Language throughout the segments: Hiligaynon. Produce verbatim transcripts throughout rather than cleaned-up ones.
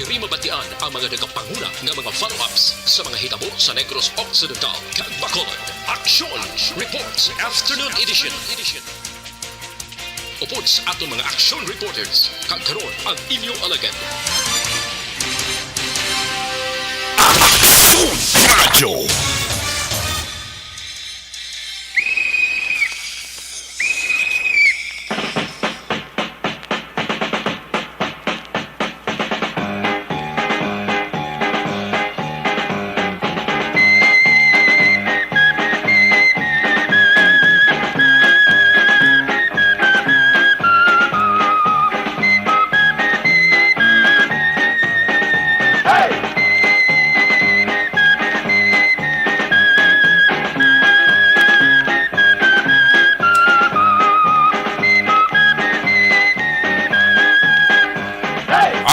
Diri mabatian ang mga nagapanguna nga mga follow-ups sa mga hitabo sa Negros Occidental kag Bacolod. Action Reports Afternoon Edition. Upod sa aton mga action reporters, kag karon ang inyo alagad. Aksyon Radyo.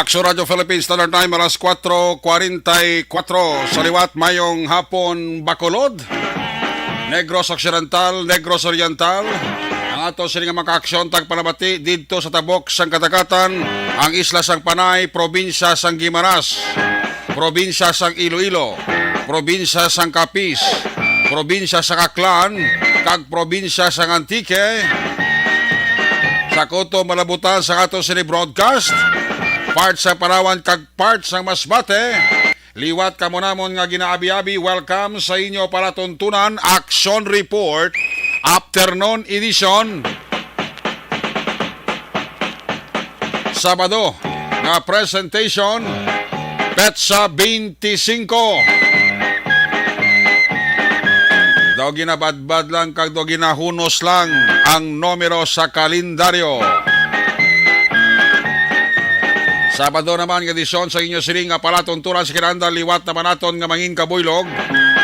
Aksyon Radyo Philippines, Standard Time, alas kuwatro kwarenta y kuwatro. Sa liwat, mayong hapon, Bacolod, Negros Occidental, Negros Oriental. Ang ato sini nga mga kaaksyon, tagpanabati didto sa tabok sang kadagatan, ang isla sang Panay, probinsya sang Guimaras, probinsya sang Iloilo, probinsya sang Capiz, probinsya sang Aklan, kag probinsya sang Antique. Sa kuto malabutan sa ato sini broadcast, part sa Palawan kag part sang Masbate. Liwat kamo namon nga ginaabi-abi, welcome sa inyo palatuntunan, Action Report, Afternoon Edition. Sabado nga presentation, petsa twenty-five. Daw ginabadbad lang kag daw ginahunos lang ang numero sa kalendaryo. Sabado naman nga edisyon sa inyo sini nga palatuntunan sa kinahanglan, liwat naman naton nga mangin kabuylog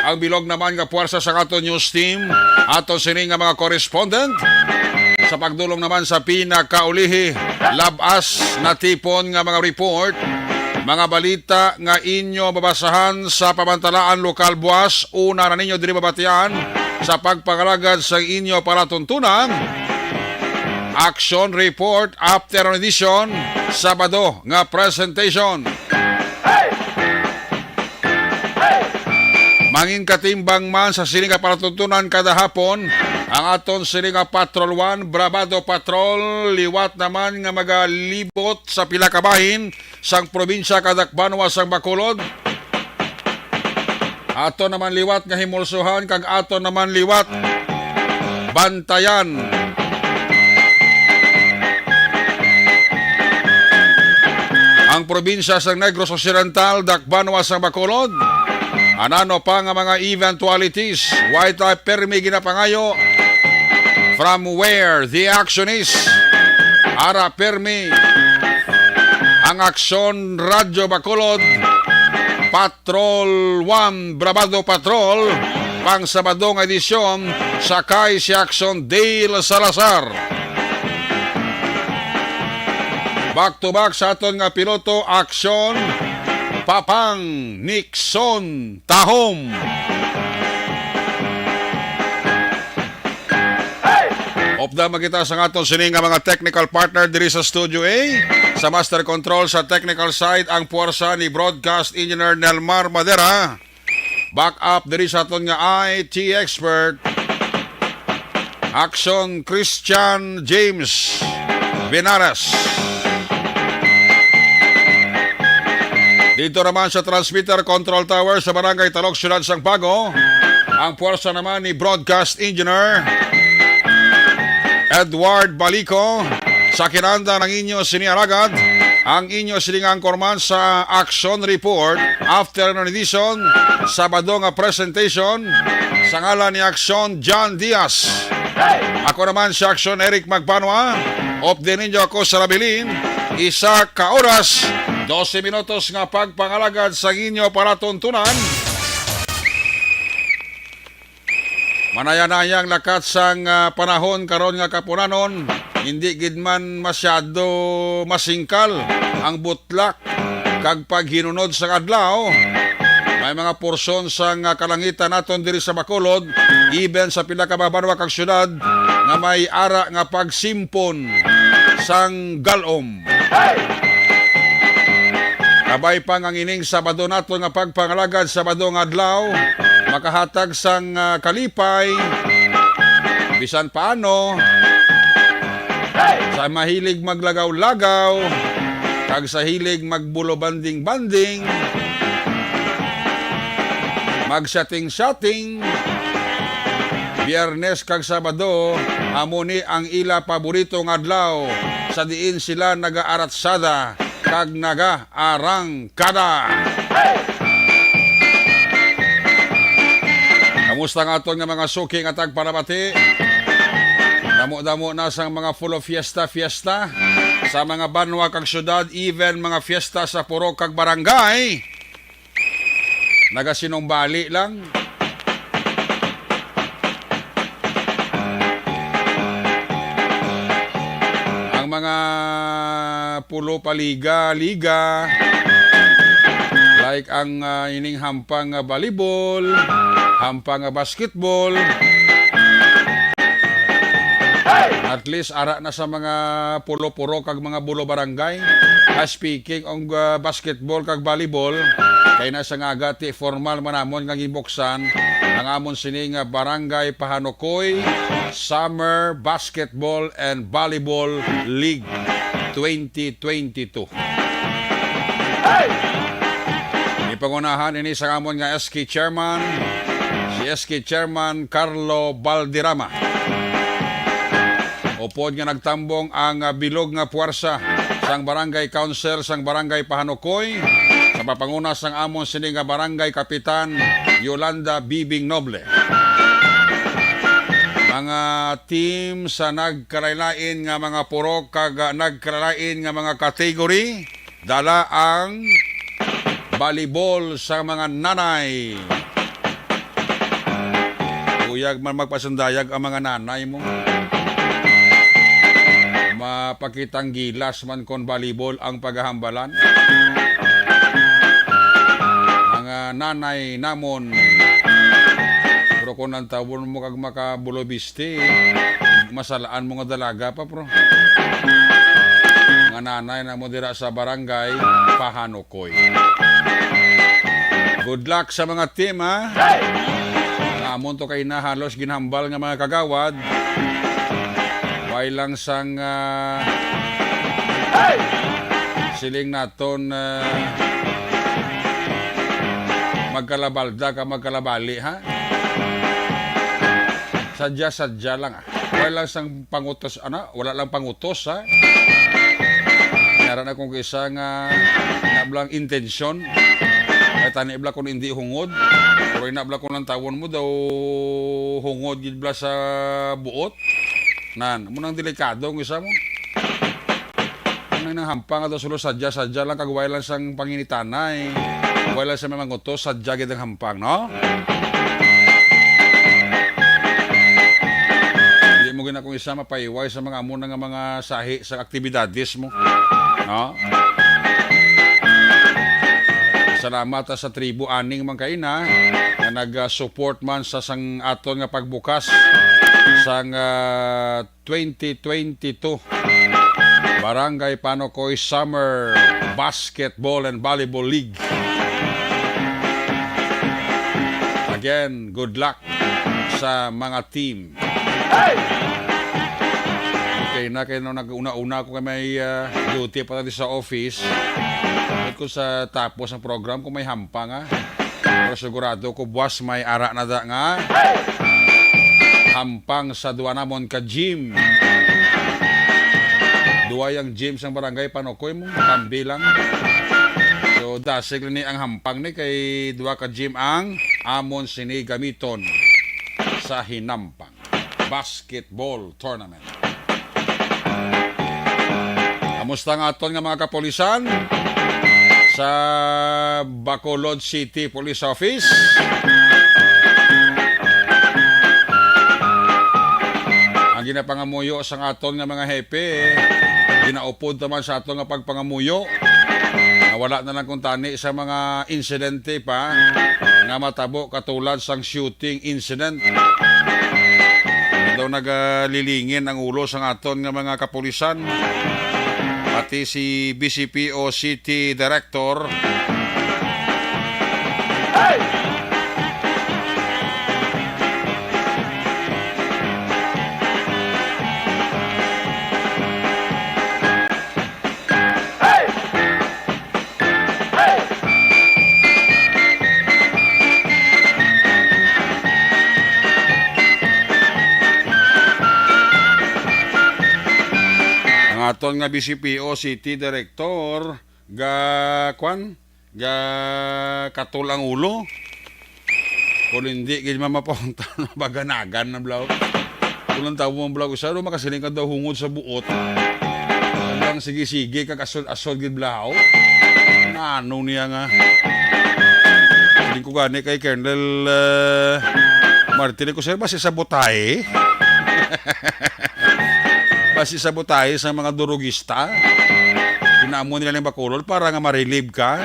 ang bilog naman nga puwersa sa aton news team, aton sini nga mga correspondent. Sa pagdulong naman sa pinakaulihi, labas natipon nga mga report, mga balita nga inyo mabasahan sa pamantalaan lokal buwas, una na ninyo diri mabatian sa pagpangalagad sa inyo palatuntunan. Action Report Afternoon Edition, Sabado nga presentation. Mangin katimbang man sa sini nga palatuntunan kada hapon ang aton sini nga Patrol One, Bravado Patrol, liwat naman nga magalibot sa pila ka bahin sang probinsya kag dakbanwa sang Bacolod. Ato naman liwat nga himulsuhan kag ato naman liwat bantayan ang probinsya sang Negros Occidental, dakbanwa sang Bacolod. Anano pa nga mga eventualities, way ta permi ginapangayo from where the action is. Ara permi ang Aksyon Radyo Bacolod, Patrol One, Bravado Patrol, pang Sabado nga edisyon, sakay si Aksyon Dale Salazar. Back to back sa aton nga piloto, Aksyon Papang Nixon Tahom. Upda man kita sa aton sini nga mga technical partner diri sa Studio A. Sa master control sa technical side, ang puwersa ni Broadcast Engineer Nelmar Madera. Back up diri sa aton nga I T expert, Action Christian James Benares. Dito naman sa transmitter control tower sa Barangay Talok, Siyudad sang Bago, ang puwersa naman ni Broadcast Engineer Edward Balico. Sa kinanda ng inyo sini alagad, ang inyo siling anchorman sa Action Report, Afternoon Edition, Sabado nga presentation, sa ngalan ni Action John Diaz. Ako naman si Action Eric Magbanwa. Updi ninyo ako sa Rabilin, isa ka oras, dose minutos nga pagpangalagad sa inyo palatuntunan. Manaya-naya ang lakat sang, ah, panahon karon nga kapunanon, hindi gid man masyado masingkal ang butlak kag paghinunod sang adlaw. May mga porsyon sang, ah, kalangitan naton diri sa Bacolod, even sa pila ka mga banwa kag syudad nga may ara nga pagsimpon sang galom. Kabay pa nga ining Sabado naton nga pagpangalagad, Sabado nga adlaw, makahatag sang, ah, kalipay bisan paano sa mahilig maglagaw-lagaw kag sa hilig magbulobanding-banding, magsetting-setting. Biyernes kag Sabado, amo ni ang ila paborito nga adlaw sa diin sila nagaaratsada kag nagaarangkada. Kamusta nga aton nga mga suki nga tagpanabati? Damo-damo na sang mga full of fiesta, fiesta sa mga banwa kag syudad, even mga fiesta sa purok kag barangay. Nagasinumbali lang. Ang mga pulo paliga-liga, like ang, ah, ining hampang nga volleyball, hampang nga basketball. At least, ara na sa mga pulo-puro kag mga bulo barangay. Ah, speaking of, ah, basketball kag volleyball, kay na sa nga agati formal man namon nga ginbuksan ang amon sini nga Barangay Pahanukoy Summer Basketball and Volleyball League twenty twenty-two. Gipangunahan ini sa amon nga S K Chairman, si S K Chairman Carlo Valderrama. Upod nga nagtambong ang, ah, bilog nga puwersa sang Barangay Council sang Barangay Pahanukoy sa papanguna sang amon sini nga Barangay Kapitan Yolanda Bibing Noble. Mga team sa nagkalain-lain nga mga purok kag, ah, nagkalain nga mga category, dala ang volleyball sa mga nanay. Kuyag man magpasundayag ang mga nanay mo. Mapakitang gilas man kon volleyball ang paghahambalan. Mga nanay namon, pero kung ang tawon mo kag makabulobiste, masalaan mo nga dalaga pa, bro. Mga nanay namon dira sa Barangay Pahanukoy. Good luck sa mga team, ha? Nga amon to kay na halos ginhambal nga mga kagawad. Way lang sang, ah, siling naton, ah, magkalabalda ka, magkalabali, ha? Sadya-sadya lang, ah. Wala lang sang pangutos, ana, wala lang pangutos, ha? Yara na kung isa nga nablang intensyon. Ay, tani bla kung hindi hungod. Pero ina bla kung lang tawon mo daw hungod gid bla sa buot. Nan, mo nang delikado ang isa mo. Ano nang hampang ato sulo sadya-sadya lang kag way lang sang panginitanay. Way lang sa mga ngutos, sadya gid ang hampang, no? Di mo gina kung isa mapaiway sa mga amo na nga mga sahi sa aktibidades mo. No? Salamat, ah, sa tribo aning man kaina nga nag-support man sa sang aton nga pagbukas sang, ah, twenty twenty-two Barangay Panukoy Summer Basketball and Volleyball League. Again, good luck sa mga team. Okay na, kay nung nag-una-una ako kay may, ah, duty pa dati sa office, ko sa tapos ng program ko may hampang, ah. Pero sigurado ko, buwas may ara na da nga hampang sa duwa namon ka gym. Duwa yang gym sang barangay Panukoy mo, tambi lang. So, dasig ni ang hampang ni kay duwa ka gym ang amon sini gamiton sa hinampang basketball tournament. Kamusta nga aton nga mga kapulisan sa Bacolod City Police Office? Ang ginapangamuyo sa aton nga mga hepe, ginaupod naman sa aton nga pagpangamuyo. Nawala na lang kung tani sa mga insidente pa nga matabo katulad sang shooting incident. Daw nagalilingin ang ulo sang aton nga mga kapulisan. pati si B C P O City Director. Ang aton nga B C P O City Director, ga, kwan, ga katol ang ulo. Kung hindi gid mamapaunta, baganagan na blaw. Kung ang tawo ang blaw, isa daw makasiling ka daw hungod sa buot. Ang sige-sige, kag asod-asod gid blaw. Nano niya nga. Siling ko gani kay Colonel, eh, Martin, ko, "Sir, basi sa butay?" Basi sa butay sa mga durugista. Ginamo nila ning Bacolod para nga ma-relieve ka.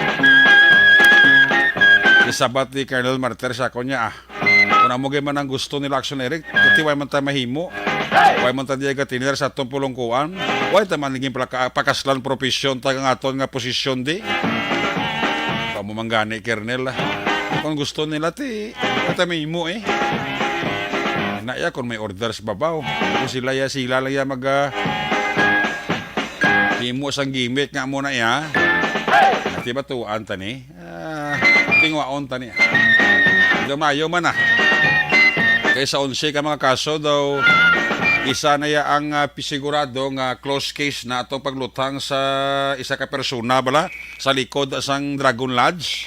Isabat ni Colonel Martin sa ako niya, ah. Kung amo gid man ang gusto nila, Action Eric, kati way man ta mahimo. Way man ta diya gatinir sa atong pulungkuan. Way ta man naging plaka-, pakaslan profesyon ta ang aton nga posisyon di. Kamo man gani, Colonel, ah. Kung gusto nila, ti, way ta mahimo eh. Na iya kung may order sa babaw. Kung sila ya, sila lang ya mag, ah, himo sang gimmick nga mo na iya. Ti batuan ta ni. Ah, tingwaon ta niya. Gamayo man na. Kay sa onse ka mga kaso daw, isa na ya ang, ah, pisigurado nga close case na atong paglutang sa isa ka persona bala sa likod sang Dragon Lodge.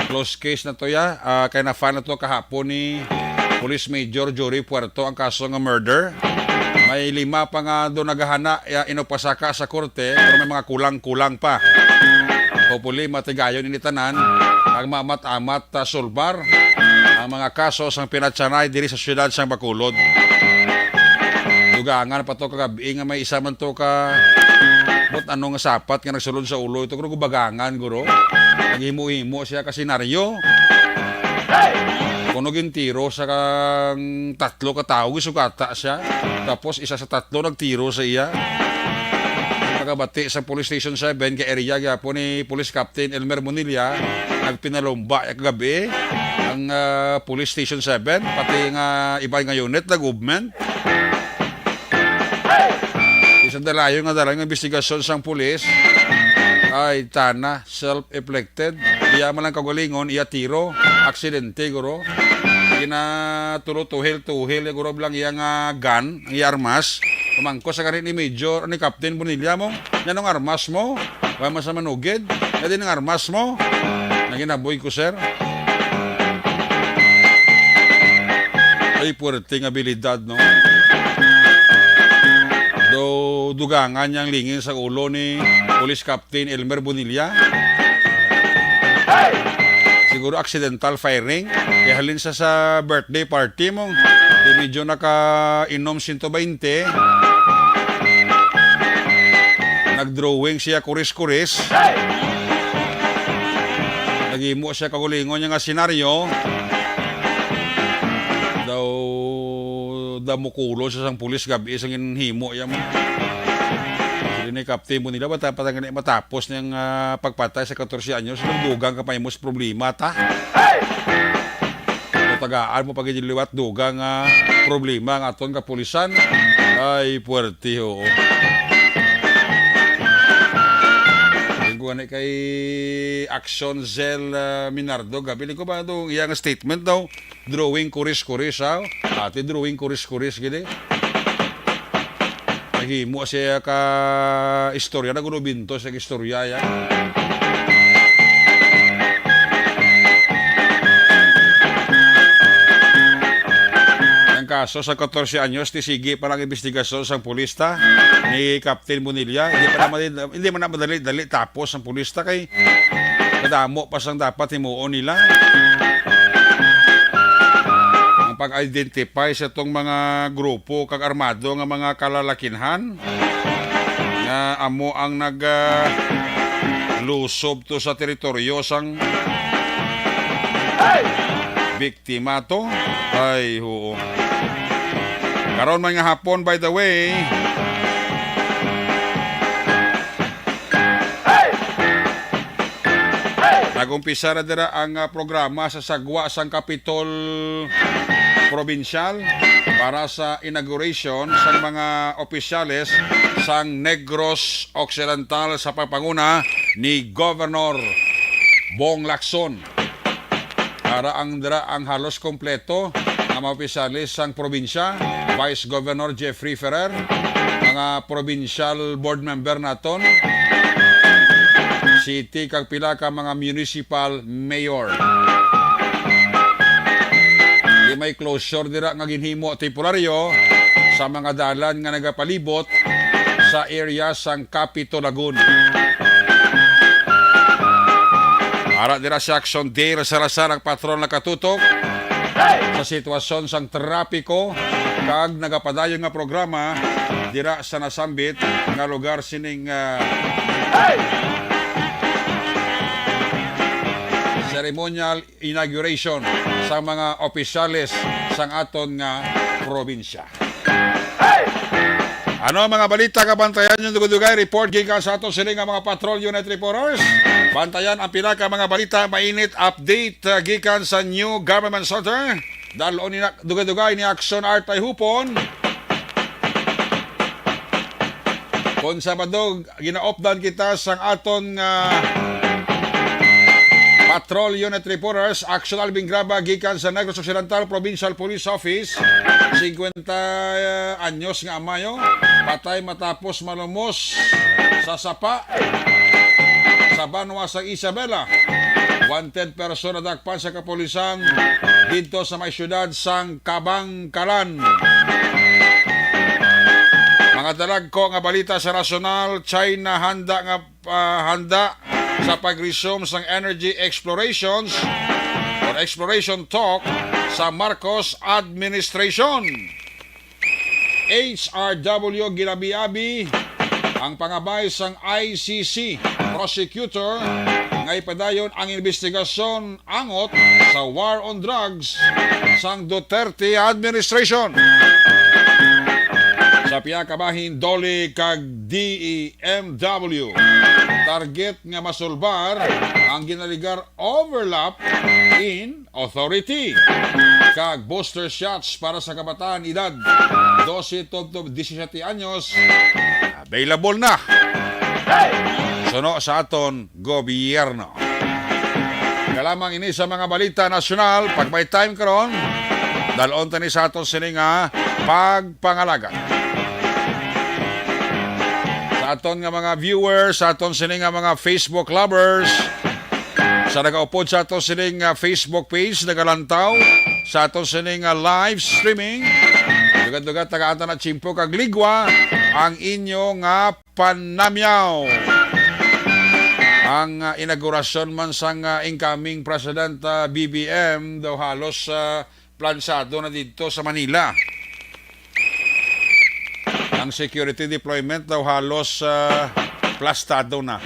Close case na to ya. Ah, kay na-file na to kahapon ni Police Major Jory Puerto ang kaso nga murder. May lima pa nga do naghahana, ya, inupasaka sa korte, pero may mga kulang-kulang pa. Hopefully, matigayon ini tanan ang maamat-amat, ah, sulbar ang mga kaso sang pinatsanay diri sa siyudad sang Bacolod. Dugangan pa to kagabi nga may isa man to ka, but ano nga sapat nga nagsulod sa ulo ito, guro, gubagangan, guro. Naghimo-himo siya ka senaryo. Kuno gintiro sa kang tatlo ka tawo, gisugata siya. Tapos isa sa tatlo nagtiro sa iya. Pagabati sa Police Station seven, ka area gyapon ni Police Captain Elmer Bonilla, nagpinalumba ya kagabi ang, ah, Police Station seven, pati nga iban nga unit, nag-movement. Isang dalayon nga dalayon nga investigasyon sang pulis. Ay, tana, self-inflicted. Iya man lang kaugalingon, iya tiro, aksidente, guro. Ginatulo tuhil-tuhil, guro, bilang iya nga gun, ang iya armas. Pamangko sa gani ni Major, ni Captain Bonilla mo, "Nganong armas mo? Wa man sa manugid. Nga din ang armas mo?" Naginaboy ko, sir. Ay, puwerte nga abilidad, no? Do, dugangan niya ang lingin sa ulo ni Police Captain Elmer Bonilla. Siguro accidental firing. Kaya halin sa, sa birthday party mo, di medyo nakainom sento baynte. Nag-drawing siya, kuris-kuris. Naghimo siya kagulingon niya nga senaryo. Daw, daw mukulo siya sang pulis gabi sa ginhimo iya mo. Sila ni Captain Bonilla, bata pa tangani matapos niyang, ah, pagpatay sa katorse anyos, nagdugang ka pa imo sa problema, ta? Kung tagaan mo pag liwat, dugang nga problema ang aton kapulisan. Ay, puwerte, oo. Linggo gani kay Action Zel, ah, Minardo, gabi. Linggo ba itong iyang statement daw? Drawing kuris-kuris, ha? Ate, drawing kuris-kuris, gini. Naghimo siya ka istorya, nagulubinto sa istorya, ya. Ang kaso sa katorse anyos, ti sige pa lang investigasyon sang pulis ta ni Captain Bonilla. Hindi pa naman, hindi man na madali-dali tapos ang pulis ta kay madamo pa sang dapat himuon nila. Ang pag-identify sa tong mga grupo kag armado nga mga kalalakinhan nga amo ang nag, ah, lusob to sa teritoryo sang biktima to. Ay, oo. Karon man nga hapon, by the way, Nag-umpisa na dira ang, ah, programa sa sagwa sang Kapitol Probinsyal para sa inauguration sang mga opisyales sang Negros Occidental sa pagpanguna ni Governor Bong Lacson. Ara ang dira ang halos kompleto nga mga opisyales sang probinsya, Vice Governor Jeffrey Ferrer, mga provincial board member naton, city kag pila ka mga municipal mayor. Di may closure dira nga ginhimo temporaryo sa mga dalan nga nagapalibot sa area sang Capitolagon. Ara dira sa Action Day, sa Salazar ang patrol nakatutok sa sitwasyon sang trapiko kag nagapadayon nga programa dira sa nasambit nga lugar sining, ah, ceremonial inauguration sa mga opisyales sang aton nga probinsya. Ano ang mga balita nga bantayan ninyo dugay-dugay? Report gikan sa ato sini nga mga patrol unit reporters. Bantayan ang pila ka mga balita, mainit update, uh, gikan sa New Government Center. Dalon ni na, dugay-dugay ni Action Art Hupon. Kon Sabado, ginaupdan kita sang aton nga Patrol Unit Reporters, Action Alvin Graba gikan sa Negros Occidental Provincial Police Office, singkwenta anyos nga amayo, patay matapos malumos sa sapa sa banwa sa Isabela. Wanted person nadakpan sa kapulisan didto sa may siyudad sang Kabangkalan. Mga dalagko nga balita sa nasyonal, China handa nga, ah, handa sa pag-resume sang energy explorations or exploration talk sa Marcos administration. H R W ginabi-abi ang pangabay sang I C C prosecutor nga ipadayon ang investigasyon angot sa war on drugs sang Duterte administration. Sa pihak kabahin, DOLE kag D E M W, target nga masulbar ang ginaligar overlap in authority kag booster shots para sa kabataan edad dose tubtob disisiyete anyos available na suno sa aton gobyerno. Kalamang ini sa mga balita nasyonal. Pag may time karon, dalon tani sa aton sini nga pagpangalaga. Sa aton nga mga viewers, sa aton sini nga mga Facebook lovers, sa nagaupod sa aton sini nga Facebook page, nagalantaw sa aton sini nga live streaming, dugat-dugat tagaan ta na tiyempo kag ligwa ang inyo nga panamyaw. Ang, ah, inaugurasyon man sang, ah, incoming President, ah, B B M daw halos, ah, plansado na didto sa Manila. Ang security deployment daw halos, ah, plastado na.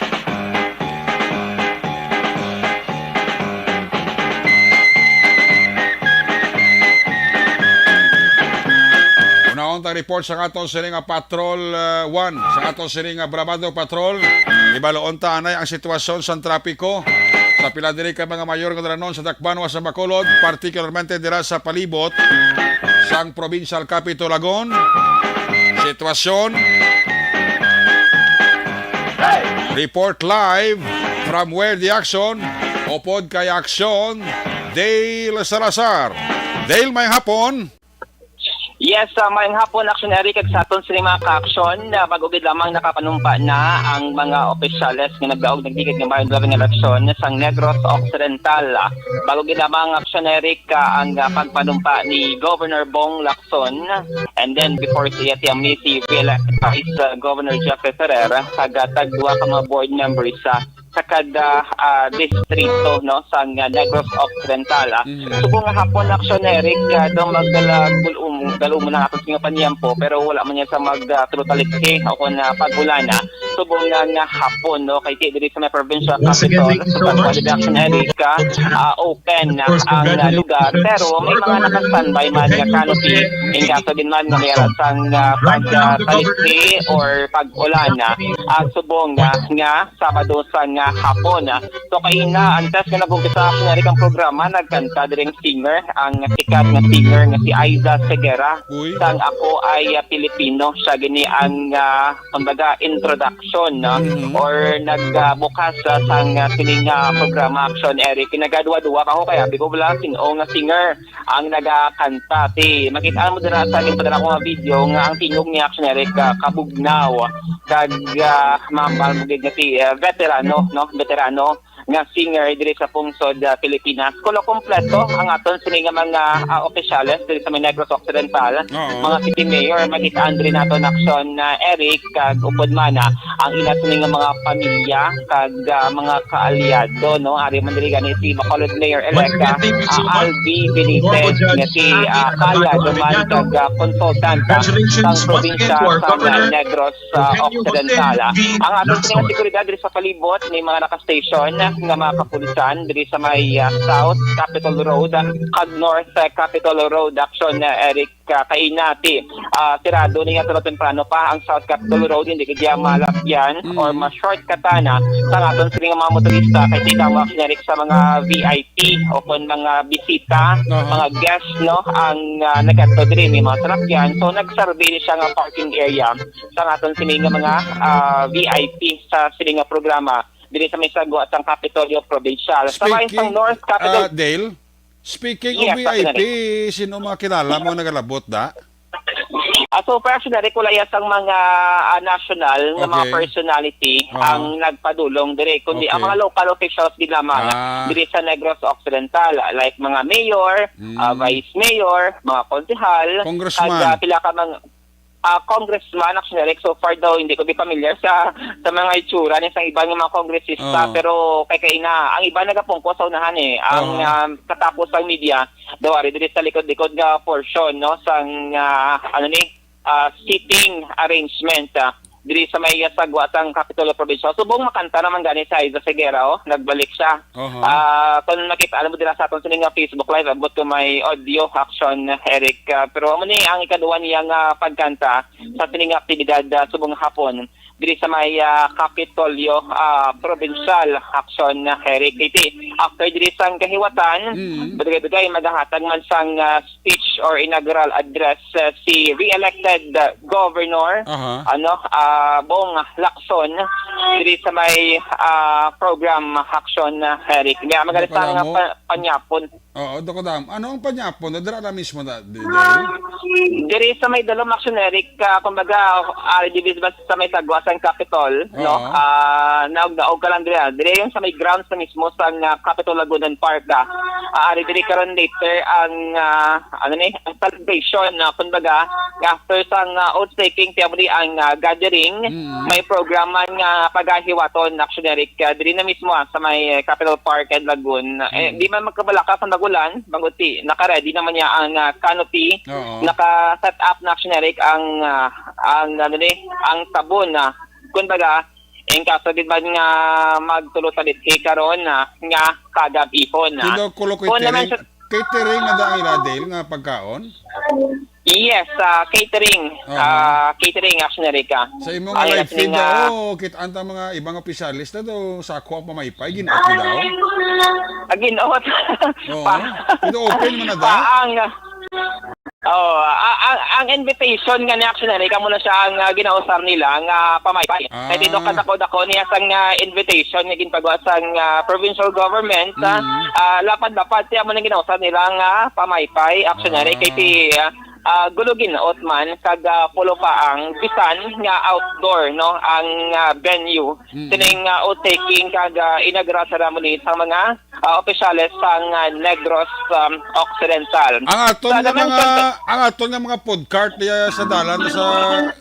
Unahon ta report sa aton sini nga Patrol, ah, one, sa aton sini nga Brabado Patrol. Ibaloon ta anay ang sitwasyon sa trapiko sa pila diri ka mga mayor nga dalan sa dakbanan sa Bacolod, partikularmente dira sa palibot sang Provincial Capitol Lagon. Sitwasyon. Report live from where the action, upod kay Action, Dale Salazar. Dale, may hapon. Yes, ah, maayong hapon, Action Eric, kag sa aton sini mga ka-action, na bago gid lamang nakapanumpa na ang mga opisyales nga nagdaog nagligad nga maayong driving election sa Negros Occidental. Ah, bago gid lamang, Action Eric, ah, ang, ah, pagpanumpa ni Governor Bong Lacson, and then before siya, siya may si Vice, ah, Governor Jeffrey Ferrer, kag, ah, tag duha ka mga board members, ah, sa kada, ah, distrito, no, sa nga Negros Occidental, ah. Mm. Subong nga hapon, Action Eric, ah, daw magdala gul-, um, Galumon ang aton sini nga paniyampo, pero wala man niya sa mag, ah, tulo talipsi o kon, ah, pag-ulana subong nga, nga hapon, no? Kay ti diri sa may provincial capital, sa Banwa, Action Eric, ah, open na ang, ah, lugar, pero may mga naka-standby man nga canopy in kaso din man nga may alas ang, ah, pag, ah, talipsi or pag-ulana, ah, subong nga, nga Sabado sa nga hapon. So, kaina, antes nga nag-umpisa, Action Eric, ang programa, nagkanta diri ang singer, ang sikat nga singer nga si Aiza Segura. Uy. Sang Ako Ay, ah, Pilipino. Siya gini ang, ah, kumbaga, introduction, no? Mhm. Or nagbukas, ah, sang, ah, sining, ah, programa, Action Eric. Kinagadwa-dwa pa ako kaya, di ko wala sin-o nga singer ang nagakanta. Ti, makita mo dira sa ginpadala ko nga video nga ang tingog ni Action Eric, ah, kabugnaw. Kag, ah, mahambal mo gid nga si, ah, veterano, no? Veterano nga singer diri sa pungsod, ah, Pilipinas. Kulo kompleto ang aton sini nga mga, ah, opisyales diri sa may Negros Occidental, Oo. mga city mayor, makita diri naton, Action, ah, Eric, kag upod man, ah, ang ila sini nga mga pamilya kag, ah, mga kaalyado, no? Ari man diri gani si Bacolod Mayor-elect, ah, Albi Benitez, nga si, ah, kaalyado man kag, ah, consultant, ah, sang probinsya sa Negros, ah, Occidental. Ah, ang aton sini nga seguridad diri sa palibot, may mga naka-station nga mga kapulisan diri sa may, ah, South Capitol Road, ah, kag North, ah, Capitol Road, Action, ah, Eric, ah, kaina ti, ah, sirado ni nga tulo temprano pa ang South Capitol Road, hindi gid malapyan Mm. or ma-shortcutan, ah, sa aton sini nga mga motorista kay ti daw, Action Eric, sa mga V I P o kon mga bisita, Aha. mga guest, no, ang, ah, nagkadto diri, may mga salakyan. So, nag-survey ni siya nga parking area sa aton sini nga mga, ah, V I P sa sini nga programa diri sa may sagwa sang Kapitolyo Provincial. Sa Speaking, North Capitol ah, Dale, speaking of Yes, V I P, Action Eric. Sino mga kilala mo nagalabot, da? Ah, so, personally, kulaya sang mga, ah, national nga mga Okay. personality Aha. ang nagpadulong diri, kundi ang Okay. mga local officials gid lamang Ah. diri sa Negros Occidental, like mga mayor, Mm. ah, vice mayor, mga konsehal, Congressman. kag, ah, pila ka mga, ah, congressman, Action Eric. So far daw, hindi ko di familiar sa, sa mga itsura ni sa iba nga mga kongresista, Oo. pero kay kaina, ang iba nagapungko sa unahan eh. Ang, Oo. ah, katapos ang media, daw ari diri sa likod-likod nga portion, no, sang, ah, ano ni, ah, seating arrangement, ah, diri sa may sagwa sang Kapitolyo Provincial. Subong makanta naman gani si Aiza Segura, oh, nagbalik siya. Aha. Ah, kung makita, alam mo, dira sa aton sini nga Facebook Live, abot ko may audio, Action Eric. Ah, pero amo ni ang ikaduha niya nga pagkanta sa sini nga aktibidad, ah, subong hapon diri sa may, ah, Kapitolyo, ah, Provincial, Action Eric. Iti, after diri sang kahiwatan, Mm. bagay-bagay, magahatag man sang, ah, speech or inaugural address, ah, si re-elected, ah, Governor, Aha. ano, ah, Bong Lacson, diri sa may, ah, program, Action, ah, Eric. May magalit Ano pala sa nga mo? pa-, panyapon. Oo, Doc Dam. Ano ang panyapon? Dira na mismo na, di, dahil? Diri sa may dalom, Action Eric, ah, kumbaga, ah, di ba sa may sagwa sang Capitol, no? Oo. Ah, naog-naog ka lang diri, ah. Diri yung sa may grounds na mismo sa, ah, Capitol Lagunan Park, ah. Ah, ari diri karon later ang, ah, ano ni, ang celebration, ah, kumbaga, after sang, ah, oath taking, tiyan mo di ang, ah, gathering, Mm. may programa nga pagahiwaton, Action Eric, ah, diri na mismo, ah, sa may Capitol Park and Lagoon. Eh, Mm. di man magkabalaka sa Lagulan, bangod ti, naka-ready naman niya ang, ah, canopy, Oo. naka-set up na, Action Eric, ang, ah, ang, ano ni, ang tabon na, kumbaga, in kaso gid man nga magtulo sa litki karon na nga kagab-ihon na. Kulo, kulo Kung naman catering, sa catering na daan ila, Dale, nga pagkaon? Yes, ah, catering. Aha. Ah, catering, Action Eric. Sa imo nga Ay, live feed nga daw, kit-an ta mga ibang opisyalis na daw, sa ako ang pamaypay, gin-off daw? Ah, gin-off. Oo. Pa- Ito open mo na daw? Pa-, ang, oh, a-, ang, ang invitation nga ni Action Eric, amo na siya ang, ah, ginausar nila nga pamaypay. Ah. Kaya dito kadako-dako niya sang, ah, invitation nga ginpagawa sang, ah, provincial government, ah, Mm. ah, lapad-lapad siya mo nang ginausar nila nga pamaypay, Action Eric. Ah. Kay ti, ah, ah, gulo gin-off man, kag, ah, pulo pa ang bisan nga outdoor, no, ang, ah, venue. Mm. Sining, ah, oath taking kag, ah, inaugural ceremony sa mga, ah, opisyales sang, ah, Negros, um, Occidental. Ang aton Sa nga mga, Damenton, ang aton nga mga food cart diya sa dalan sa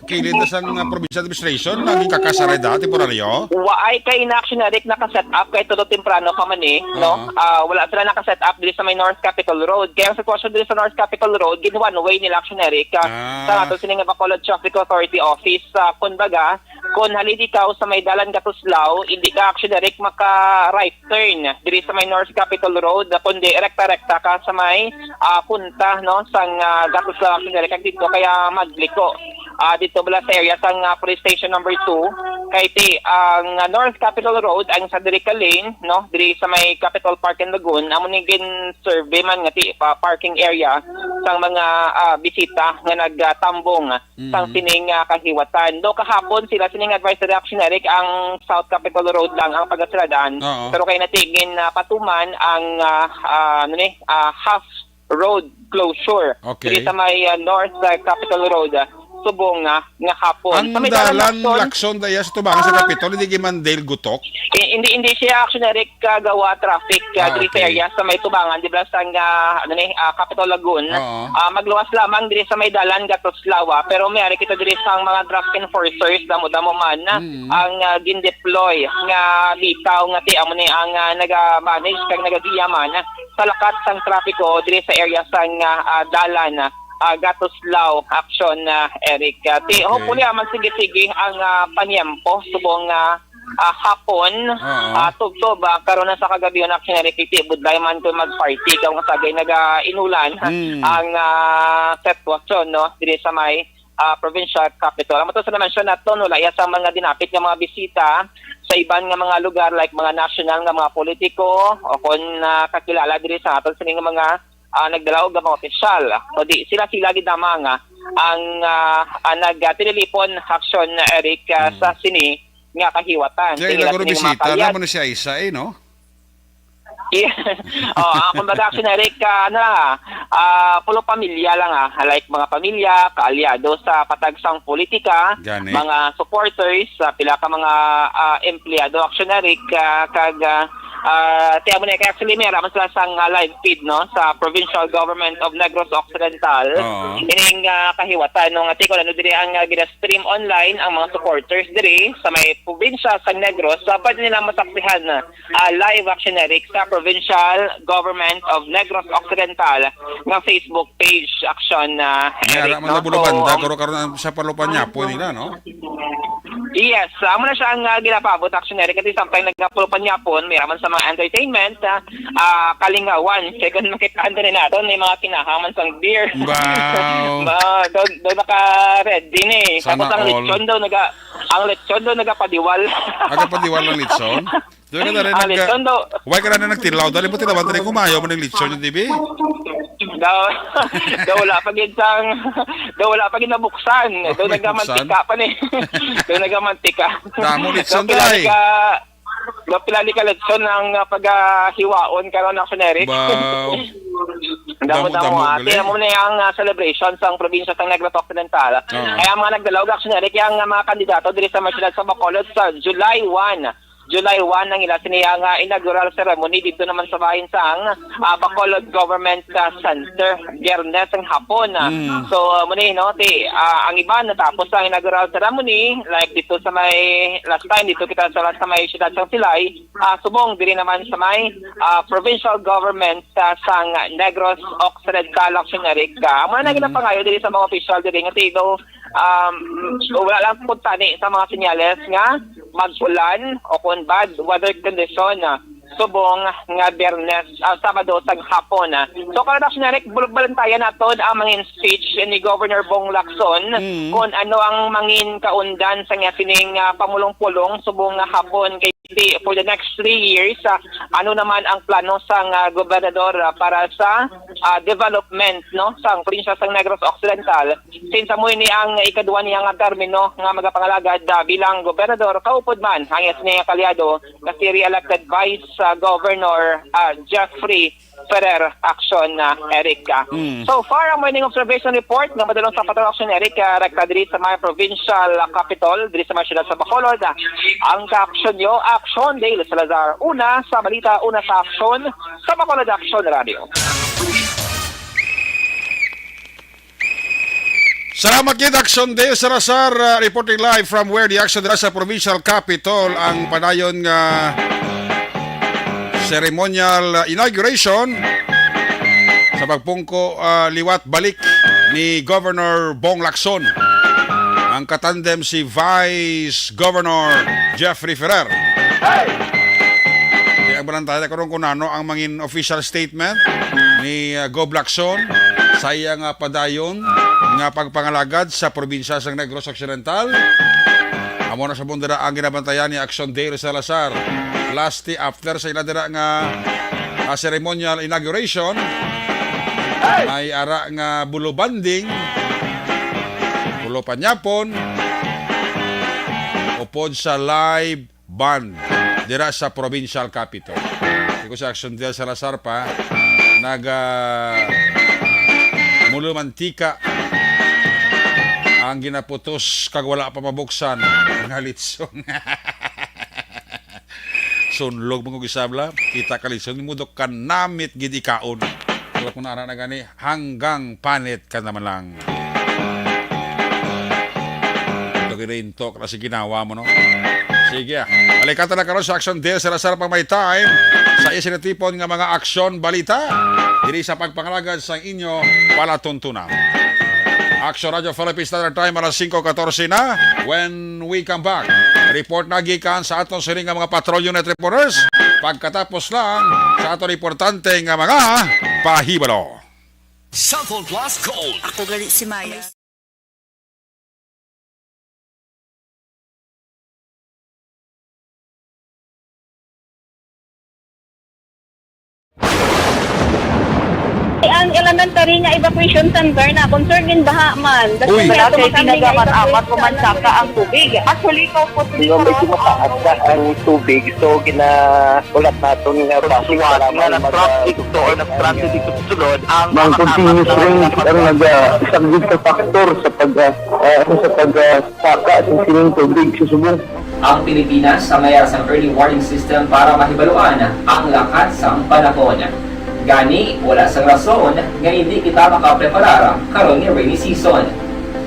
kilid na sang, ah, provincial administration, naging kakasaray da, temporaryo? Waay kay na, Action Eric, naka-set up kay tulo temprano pa man eh, no? Oo. Ah, wala sila naka-set up diri sa may North Capitol Road. Kaya ang sitwasyon diri sa North Capitol Road, gin one way nila, Action Eric, ah, Ah. sa ato sini nga Bacolod Traffic Authority Office. Ah, kumbaga, kung halin ikaw sa may dalan Gatuslao, hindi ka, Action Eric, maka-right turn diri sa may North Capitol Road, kundi rekta-rekta ka sa may, ah, punta, no, sang, ah, Gatuslao, Action Eric, kag dito kaya magliko. Ah, dito bala sa area sang, ah, Police Station Number Two, kay ti ang, ah, North Capitol Road, ang sa diri ka lane, no, diri sa may Capitol Park in Lagoon, amo ni gin-survey man nga ti pa parking area sang mga, ah, bisita nga nagtambong sang Mhm. sining, ah, kahiwatan. Do kahapon sila sining advisory, Action Eric, ang South Capitol Road lang ang pagasaradaan. Oo. Pero kay natigin na patuman ang, ah, ah, ano ni, ah, half road closure Okay. diri sa may, ah, North, ah, Capitol Road, ah, subong, ah, nga hapon. Ang Sa may dalan dalan Lacson, Lacson daya sa tubangan sa Ah. Capitol, hindi gimandil gutok? Eh, hindi, hindi siya, Action Eric, ah, gawa traffic, ah, Ah, diri sa okay. area sa may tubangan, di ba, sa nga, ano ni, ah, Capitol Lagoon. Oo. Ah, magluwas lamang diri sa may dalan Gatuslao, pero may ari kita diri sa mga traffic enforcers, damo-damo man Mm. ang, ah, gindeploy nga bitaw nga ti amo ni ang, ah, naga-manage kag nagagiya man sa lakat sang trapiko diri sa area sang, ah, ah, dalan, ah, Gatuslao, Action, ah, Eric. Ah, ti, Okay. hopefully, ah, magsige-sige ang, ah, panyempo subong, ah, ah, hapon, Oo. ah, tubtob, ah, karon na sa kagabi, Action Eric, ti budlay man kung mag-party, kung sagay naga-inulan Mm. ang, ah, sitwasyon, no, diri sa may, ah, provincial capital. Amo to sa na-mention naton, wala iya sa mga dinapit nga mga bisita sa iban nga mga lugar, like mga national nga mga politiko o kon, ah, kakilala diri sa aton sini nga mga, ah, nagdala og mga opisyal. Kundi sila-sila gid lamang, ah, ang, ah, ah, nagtililipon, Action, Eric, ah, Hmm. sa sini nga kahiwatan. Siya Tingala ilang sini nga mga bisita, kalyat. Naman na siya isa eh, no? Yes. Oh, ah, kumbaga, Action Eric, ah, ano lang, ah, ah, pulo pamilya lang, ah, like mga pamilya, kaalyado sa patag sang politika, Gani. mga supporters, ah, pila ka mga, ah, empleyado, Action Eric, ah, kag, ah, ah, tiyan mo na, kaya actually, may araman sila sang, ah, live feed, no, sa Provincial Government of Negros Occidental. Oo. Ining, ah, kahiwatan, no, nga tikon, ano, diri ang, ah, gina-stream online ang mga supporters diri sa may probinsya sa Negros, ah, pwede nila masaksihan, ah, ah, live, Action Eric, sa Provincial Government of Negros Occidental nga Facebook page, Action, ah, May Eric, ara man no? na Bulacan, So, da, ang karon, karon ang sa palupan niya po nila, no? Yes, amo na siya ang, ah, ginapaabot, Action Eric. Kasi sometimes nagkapulupan niya po, may raman sa mga entertainment, ah, ah, kalingawan. Kaya kung makita na natin, may mga kinahaman sang beer. Wow. Ba, daw, daw naka-ready ni. Sana Tapos ang all. lechon daw, naga, ang lechon daw, nagapadiwal. Agapadiwal ang lechon? Doon ka na rin Ang nag- lechon daw. Why ka na rin nagtilaw? Dali mo tilawan, dali kumayo mo ng lechon, di ba? Daw, daw wala pa gid sang, daw wala pa gid nabuksan. Oh, Daw may nagamantika buksan? pa ni. Daw nagamantika. Damo lechon, Daw pila ni day. ka, daw pila ni ka lechon ang, ah, pagahiwaon karon, Action Eric. Wow. Damo, Damo, damo, damo, ah. galing. Kaya mo na yung, ah, celebration sa probinsya sa Negros Occidental. Oo. Kaya ang mga nagdalaw, Action Eric, yung, ah, mga kandidato diri sa may siyudad sa Bacolod sa July one. July one ang ila sini ang, ah, inaugural ceremony dito naman sa bahin sang, ah, Bacolod Government, ah, Center, Biyernes ang hapon. Mm. So, ah, muna, no, ti, ah, ang iba natapos ang inaugural ceremony, like dito sa may last time, dito kita sa, sa may siyudad sang Silay, ah, subong diri naman sa may, ah, provincial government, ah, sang Negros Occidental, Action Eric. Ah, amo na Mm. ginapangayo diri sa mga official diri nga ti, though, um, wala lang po tani sa mga senyales nga mag-ulan o kung bad weather condition, ah, subong nga Biyernes, ah, Sabado sa hapon, ah. So, karon, Action Eric, bulog balantayan naton ang mga speech ni Governor Bong Lacson Mm. kung ano ang mangin kaundan sa nga sining, ah, pamulong-pulong subong nga hapon kay ti-, for the next three years, ah, ano naman ang plano sang, ah, gobernador, ah, para sa, ah, development, no, sang probinsya sang Negros Occidental? Since amo ini ang ikadua niya nga termino nga magapangalagad, ah, bilang gobernador, kaupod man ang iya sini nga kaalyado nga si re-elected Vice sa Governor, ah, Jeffrey Ferrer, Action, ah, Eric. Ah. Mm. So far, ang morning observation report nga madulong sa Patrol, Action Eric, ah, rekta diri sa may provincial, ah, capital, diri sa may siyudad sa Bacolod. Ah, ang ka-action nyo, Action Dale Salazar. Una sa balita, una sa aksyon, sa Bacolod Action Radio. Salamat gid, Action Dale Salazar, uh, reporting live from where the action dira sa provincial capitol, ang padayon nga ceremonial, uh, inauguration sa pagpungko, uh, liwat balik ni Governor Bong Lacson, ang katandem si Vice Governor Jeffrey Ferrer. Kaya ang balantaya karon kung ano ang mangin official statement ni, uh, Gov Lacson sa iya nga padayon nga pagpangalagad sa probinsya sang Negros Occidental. Amo na sa mundara ang ginabantayan ni Action Dale Salazar. Last after sa ila dira nga, ah, ceremonial inauguration, may ara nga bulo banding, bulo panyapon, upod sa live band dira sa provincial capital. Di ko sa Action Dale Salazar pa, nag, ah, mulumantika ang ginaputos kag wala pa mabuksan nga litson. Sunlog mo kog isabla, kita ka litson, mudok ka namit gid ikaon. Wala ko na ara na gani, hanggang panit ka naman lang. Ito ginaintok na si ginawa mo, no? Sige, ah. Balikatan na karon sa Action Dale Salazar pang may time sa iya sinatipon nga mga aksyon balita. Diri sa pagpangalagad sa inyo palatuntunan. Action Radio Philippines Standard Time, alas singko katorse na. When we come back, report na gikan sa aton sini nga mga patrol unit reporters. Pagkatapos lang sa aton importante nga mga pahibalo. Cellphone Plus Gold. Ako gali si Maya. Ang elementary nga evacuation center na concern gid baha man. Uy. Wala kay tinaga man amat ko man saka ang tubig. Actually, ko po. Di ba, medyo mataas na ang tubig, so ginahulat naton nga bus nga nag-traffic to or nag-transit dito sa sulod ang mga continuous rain ang nag-, ah, isa gid sa factor sa pag, ah, ah, ano, sa pag, ah, saka sa sining tubig sa subong. Ang Pilipinas ang may sang early warning system para mahibaluan ang lakat sang panahon. Gani, wala sang rason nga hindi kita makapreparar karon nga rainy season.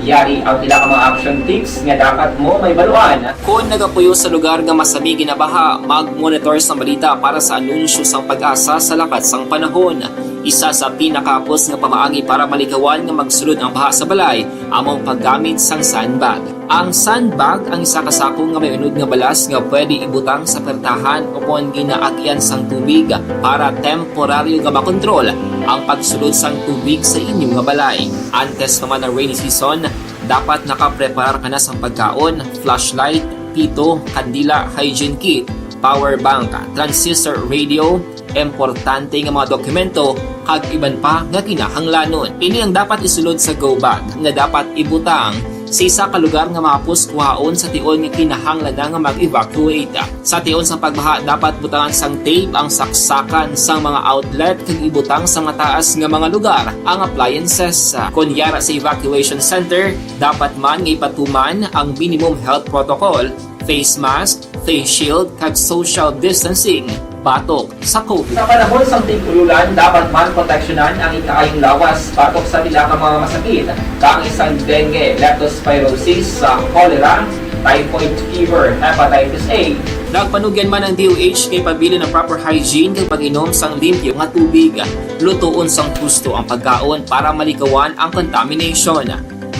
Yari ang pila ka mga action tips nga dapat mo mahibaluan. Kon nagapuyo sa lugar nga masami ginabaha, mag-monitor sang balita para sa anunsyo sang PAGASA sa lakat sang panahon. Isa sa pinakahapos nga pamaagi para malikawan nga magsulod ang baha sa balay amo ang paggamit sang sandbag. Ang sandbag ang isa ka sako nga may unod nga balas nga pwede ibutang sa pertahan ukon ginaagyan sang tubig para temporaryo nga makontrol ang pagsulod sang tubig sa inyo nga balay. Antes pa man ang rainy season, dapat nakapreparar ka na sang pagkaon, flashlight, pito, kandila, hygiene kit, power bank, transistor radio, importante nga mga dokumento, kag iban pa nga kinahanglanon. Ini ang dapat isulod sa go bag nga dapat ibutang sa isa ka lugar nga mahapos kuhaon sa tion nga kinahanglan na nga mag-evacuate. Sa tion sang pagbaha, dapat butangan sang tape ang saksakan sang mga outlet kag ibutang sa mataas nga mga lugar ang appliances. Kon yara sa evacuation center, dapat man nga ipatuman ang minimum health protocol, face mask, face shield, kag social distancing batok sa COVID. Sa panahon sang tig-ululan, dapat man proteksyonan ang ikaayong lawas batok sa pila ka mga masakit, kaangay sang dengue, leptospirosis, sa cholera, typhoid fever, hepatitis A. Nagpanugyan man ang D O H nga ipabilin ang proper hygiene kag pag-inom sang limpyo nga tubig. Lutoon sang husto ang pagkaon para malikawan ang contamination.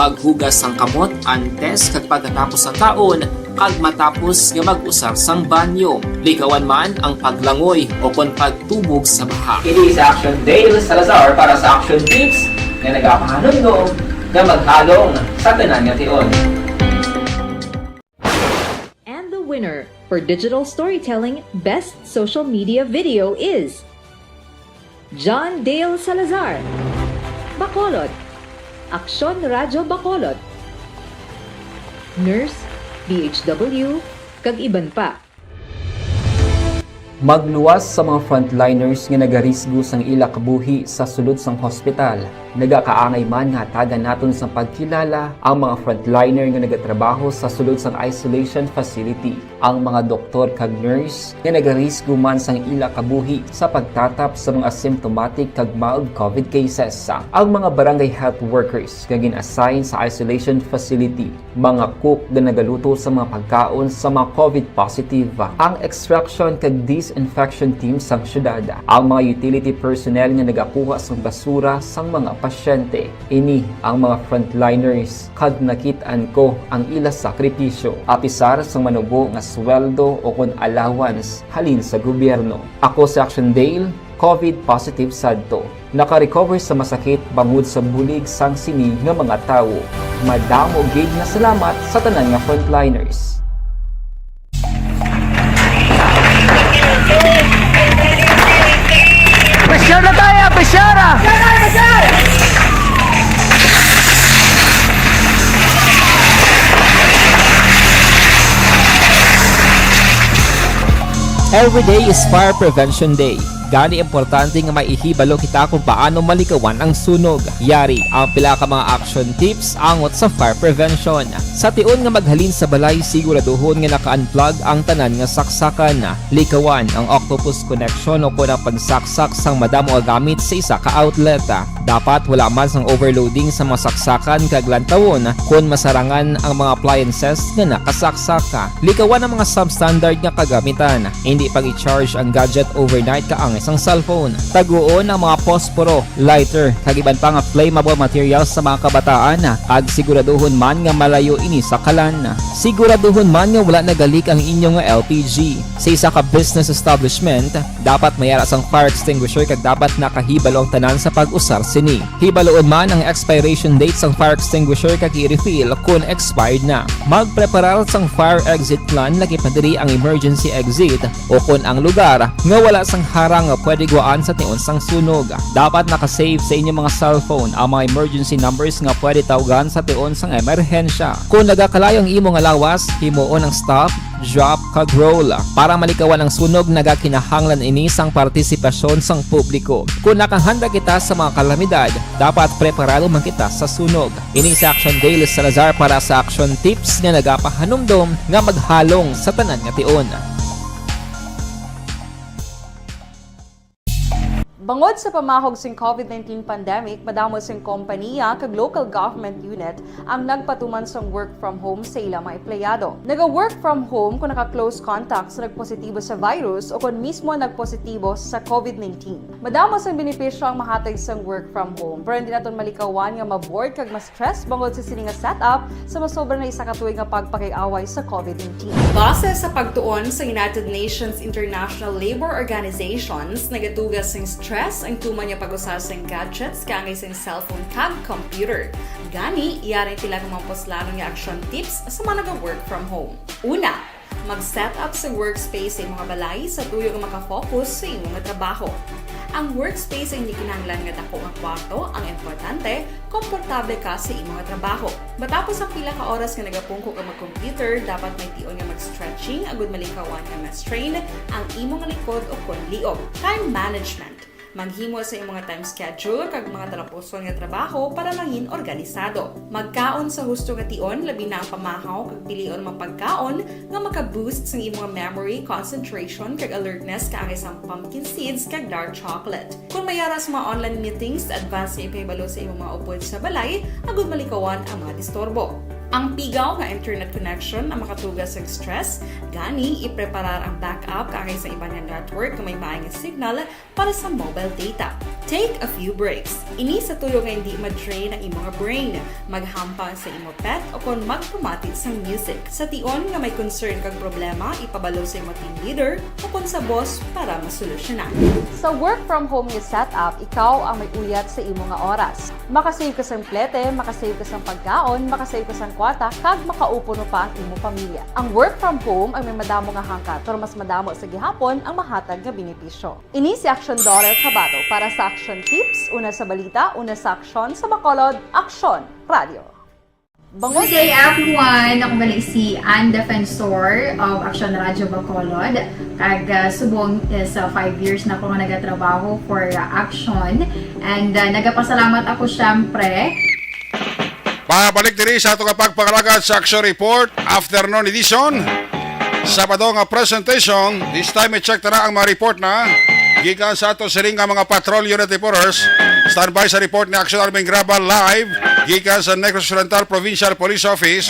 Maghugas sang kamot antes kag pagkatapos sang kaon, kag matapos nga mag-usar sang banyo. Likawan man ang paglangoy ukon pagtubog sa baha. Ini si Action Dale Salazar para sa Action Tips nga nagapahanumdom nga maghalong sa tanan nga tion. And the winner for digital storytelling best social media video is John Dale Salazar, Bacolod, Aksyon Radyo Bacolod, Nurse, D H W, kag iban pa. Magluwas sa mga frontliners nga nagarisgo sang ila kabuhi sa sulod sang hospital. Nagakaangay man nga hatagan naton sang pagkilala ang mga frontliner nga nagatrabaho sa sulod sang isolation facility, ang mga doktor kag nurse nga nagarisgo man sang ila kabuhi sa pagtatap sa mga asymptomatic kag mild COVID cases, ang mga barangay health workers nga gin-assign sa isolation facility, mga cook nga nagaluto sa mga pagkaon sa mga COVID positive, ang extraction kag disinfection team sang syudad, ang mga utility personnel nga nagakuha sang basura sang mga pasyente. Ini ang mga frontliners, kag nakit-an ko ang ila sakripisyo, apisar sang manubo nga sweldo o kon allowance halin sa gobyerno. Ako si Action Dale, COVID positive sadto. Naka-recover sa masakit bangod sa bulig sang sini nga mga tawo. Madamo gid nga salamat sa tanan nga frontliners. Pressure na tayo! Pressure na! Every day is Fire Prevention Day. Gani, importante nga may ihibalo kita kung paano malikawan ang sunog. Yari ang pila ka mga action tips angot sa fire prevention. Sa tion nga maghalin sa balay, siguraduhon nga naka-unplug ang tanan nga saksakan. Likawan ang octopus connection o kon ang pagsaksak sang madamo nga gamit sa isa ka outlet. Dapat wala man sang overloading sa mga saksakan kag lantawon kon masarangan ang mga appliances nga nakasaksak. Likawan ang mga substandard nga kagamitan. Indi pag-i-charge ang gadget overnight kaangay sang cellphone. Taguon ang mga posporo, lighter, kag iban pa nga flammable materials sa mga kabataan, kag siguraduhon man nga malayo ini sa kalan. Siguraduhon man nga wala nagalik ang inyo nga L P G. Sa isa ka business establishment, dapat may ara sang fire extinguisher kag dapat nakahibalo ang tanan sa pag-usar sini. Hibaluon man ang expiration date sang fire extinguisher kag i-refill kon expired na. Magpreparar sang fire exit plan, lakip na diri ang emergency exit o kon ang lugar nga wala sang harang nga pwede gwaan sa tion sang sunog. Dapat naka-save sa inyo mga cellphone ang mga emergency numbers nga pwede tawgan sa tion sang emerhensya. Kon nagakalayo ang imo nga lawas, himuon ang stop, drop, kag roll. Para malikawan ang sunog, nagakinahanglan ini sang partisipasyon sang publiko. Kon nakahanda kita sa mga kalamidad, dapat preparado man kita sa sunog. Ini si Action Dale Salazar para sa Action Tips nga nagapahanumdom nga maghalong sa tanan nga tion. Bangod sa pamahog sing COVID nineteen pandemic, madamo sing kompaniya kag local government unit ang nagpatuman sang work from home sa ila mga empleyado. Naga-work from home kon naka-close contact sa nagpositibo sa virus o kon mismo nagpositibo sa COVID nineteen. Madamo sang benepisyo ang mahatag sang work from home, pero hindi naton malikawan nga ma-bored kag ma-stress bangod sa sini nga setup sa masobra na isa ka tuig nga pagpakig-away sa COVID nineteen. Base sa pagtuon sa United Nations International Labour Organizations, nagatuga sing stress ang tuman nga pag-usar sing gadgets kaangay sing cellphone kag computer. Gani, yari ang pila ka mga puslanon nga action tips sa mga naga-work from home. Una, mag-set up sa workspace sa imong balay sa tuyo nga makafocus sa imong trabaho. Ang workspace ay hindi kinahanglan nga dako nga kwarto, ang importante, komportable ka sa imong trabaho. Matapos ang pila ka oras nga nagapungko ka mag-computer, dapat may tion nga mag-stretching agud malikawan nga ma-strain ang imong likod o kon liog. Time management. Maghimo sa imong time schedule kag mga talapuson nga trabaho para mangin organisado. Magkaon sa husto nga tion, labi na ang pamahaw kag pilion mga pagkaon nga maka-boost sang imong memory, concentration, kag alertness kaangay sang pumpkin seeds kag dark chocolate. Kon may ara sa mga online meetings, advance nga ipahibalo sa imong mga upod sa balay agud malikawan ang mga disturbo. Ang pigaw nga internet connection ang makatuga sa stress, gani ipreparar ang backup kaangay sa iban nga network nga may maay nga signal para sa mobile data. Take a few breaks. Ini sa tuyo nga hindi ma-drain ang imong brain. Maghampang sa imo pet o kon magpamati sang music. Sa tion nga may concern kag problema, ipabalo sa imo team leader o kon sa boss para masolusyonan. Sa work from home nga setup, ikaw ang may uyat sa imo nga oras. Makasave ka sang plete, makasave ka sang pagkaon, makasave ka sang kwarta, kag makaupo pa ang imo pamilya. Ang work from home ang may madamo nga hangkat, pero mas madamo sa gihapon ang mahatag nga benepisyo. Ini si Action Doral Cabato para sa Action Tips, una sa balita, una sa aksyon, sa Bacolod, Aksyon Radio. Good day, everyone! Ako gali si Ann Defensor of Action Radio Bacolod. Kag, ah, subong is, ah, five years na ako nga nagatrabaho for, ah, Action. And, ah, nagapasalamat ako, syempre. Pabalik diri sa ato nga pagpangalagad sa Action Report, afternoon edition. Sabado nga presentation, this time i-check ta na ang mga report na gikan sa ato siring nga mga patrol unit reporters. Standby sa report ni Action Armin Grabal live gikan sa Negros Occidental Provincial Police Office.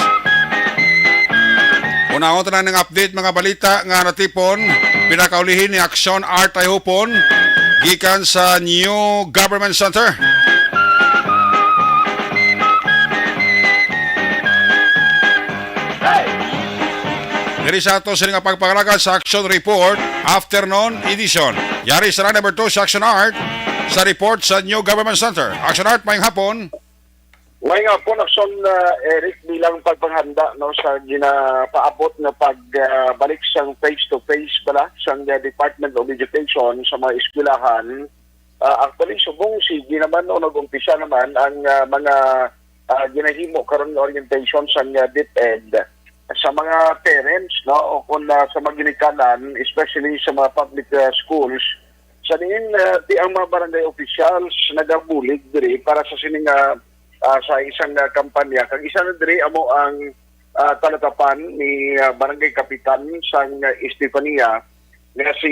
Unahon ta na ng update, mga balita nga natipon, pinakaulihin ni Action Art Ayhupon gikan sa New Government Center. Diri sa ato sini nga pagpangalagad sa Action Report, afternoon edition. Yari sa number two sa Action Art sa report sa New Government Center. Action Art, maayong hapon. Maayong hapon, Action, uh, Eric, bilang pagpanghanda, no, sa ginapaabot nga pagbalik sang face-to-face bala sang, uh, Department of Education sa mga eskwelahan. Uh, actually, subong sige naman, no, nag-umpisa naman ang, uh, mga, uh, ginahimo karon nga orientation sang, uh, DepEd sa mga parents, no, o kung, uh, sa mga ginikanan, especially sa mga public, uh, schools, sa diin, uh, ti ang mga barangay officials nagabulig diri para sa sini nga, uh, sa isang, uh, kampanya. Kag isa na diri amo ang, uh, talatapan ni, uh, Barangay Kapitan sang, uh, Estefania nga si,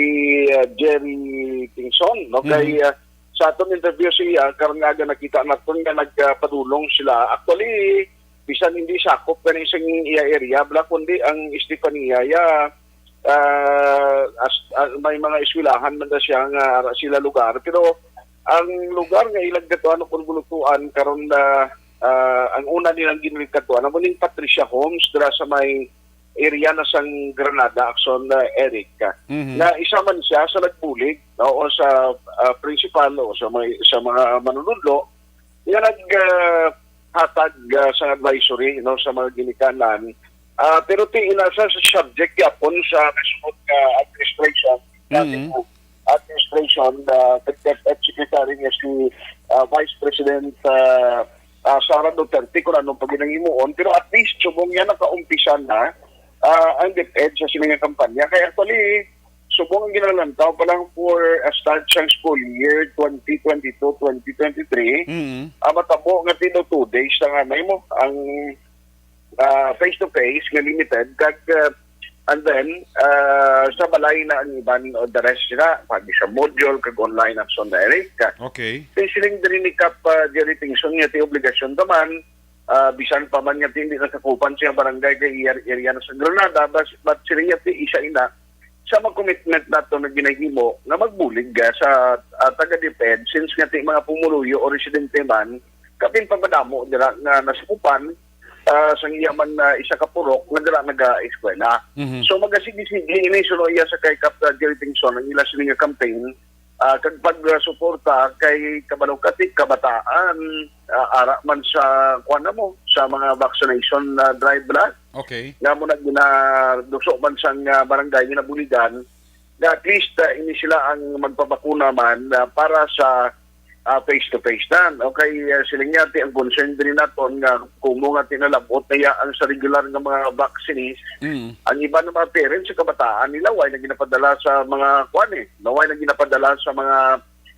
uh, Jerry Tingson, no? Mhm. Kay, uh, sa aton interview siya, karon nga aga nakita naton nga nagpadulong sila. Actually, bisan hindi sakop kani sa iya area, bala, kundi ang Estefania, ya, ah, as, ah, may mga eskwelahan man na siya nga ara sila lugar. Pero ang lugar nga ilag katuan o buluktuan karon na, ah, ang una nilang ginlikatuan amo ning Patricia Homes dira sa may area na sang Granada, Action, ah, Eric. Mhm. Na isa man siya sa nagbulig, no, o sa, ah, principal o sa mga, sa mga manunudlo nga nag, ah, hatag, ah, sa advisory, no, sa mga ginikanan. Ah, pero ti ina sa, sa subject yapon sa nasuot nga administration, Mhm. administration, ah, kag DepEd Secretary nga si, ah, Vice President, ah, ah, Sara Duterte kung anong paginahimuon. Pero at least, subong niya nakaumpisa na, ah, ang DepEd sa sini nga kampanya. Kaya actually, subong ang ginalantaw pa lang for a start sang school year twenty twenty-two, twenty twenty-three, Mm. ah, matabo nga tino two days na nga may mo ang, ah, face-to-face nga limited. Kag, ah, and then, ah, sa balay na ang iban o the rest sila, pag sa module, kag online, Action, Eric. Okay. Kay siling diri ni Kap, ah, Jerry Tingson nga ti obligasyon ta man, ah, bisan pa man nga ti hindi nasakupan siya barangay kay iya area na sa Granada, bas-, but siling niya ti isa ina sa mga commitment nato na ginahimo nga magbulig, ah, sa, ah, taga DepEd, since nga ti mga pumuluyo o residente man, kapin pa madamo dira nga nasakupan, ah, sang iya man na isa ka purok nga dira naga-eskwela. Mhm. So, magasigi-sige ini, suno iya sa kay Kap, ah, Jerry Tingson ang ila sini nga campaign, ah, kag pagsuporta kay kabalo ka ti kabataan, ah, ara man sa, kuwan na mo, sa mga vaccination, ah, drive na. Okay. Nga mo na ginaduso man sang, ah, barangay nga nabuligan, nga at least, ah, ini sila ang magpabakuna man, ah, para sa, ah, face-to-face na. Okay, ah, siling niya, ti ang concern diri naton nga kumo nga tinalabot na iya ang sa regular nga mga vaccines, Mm. ang iba nga mga parents sa kabataan nila, way na ginapadala sa mga, kuwan eh, no, way na ginapadala sa mga,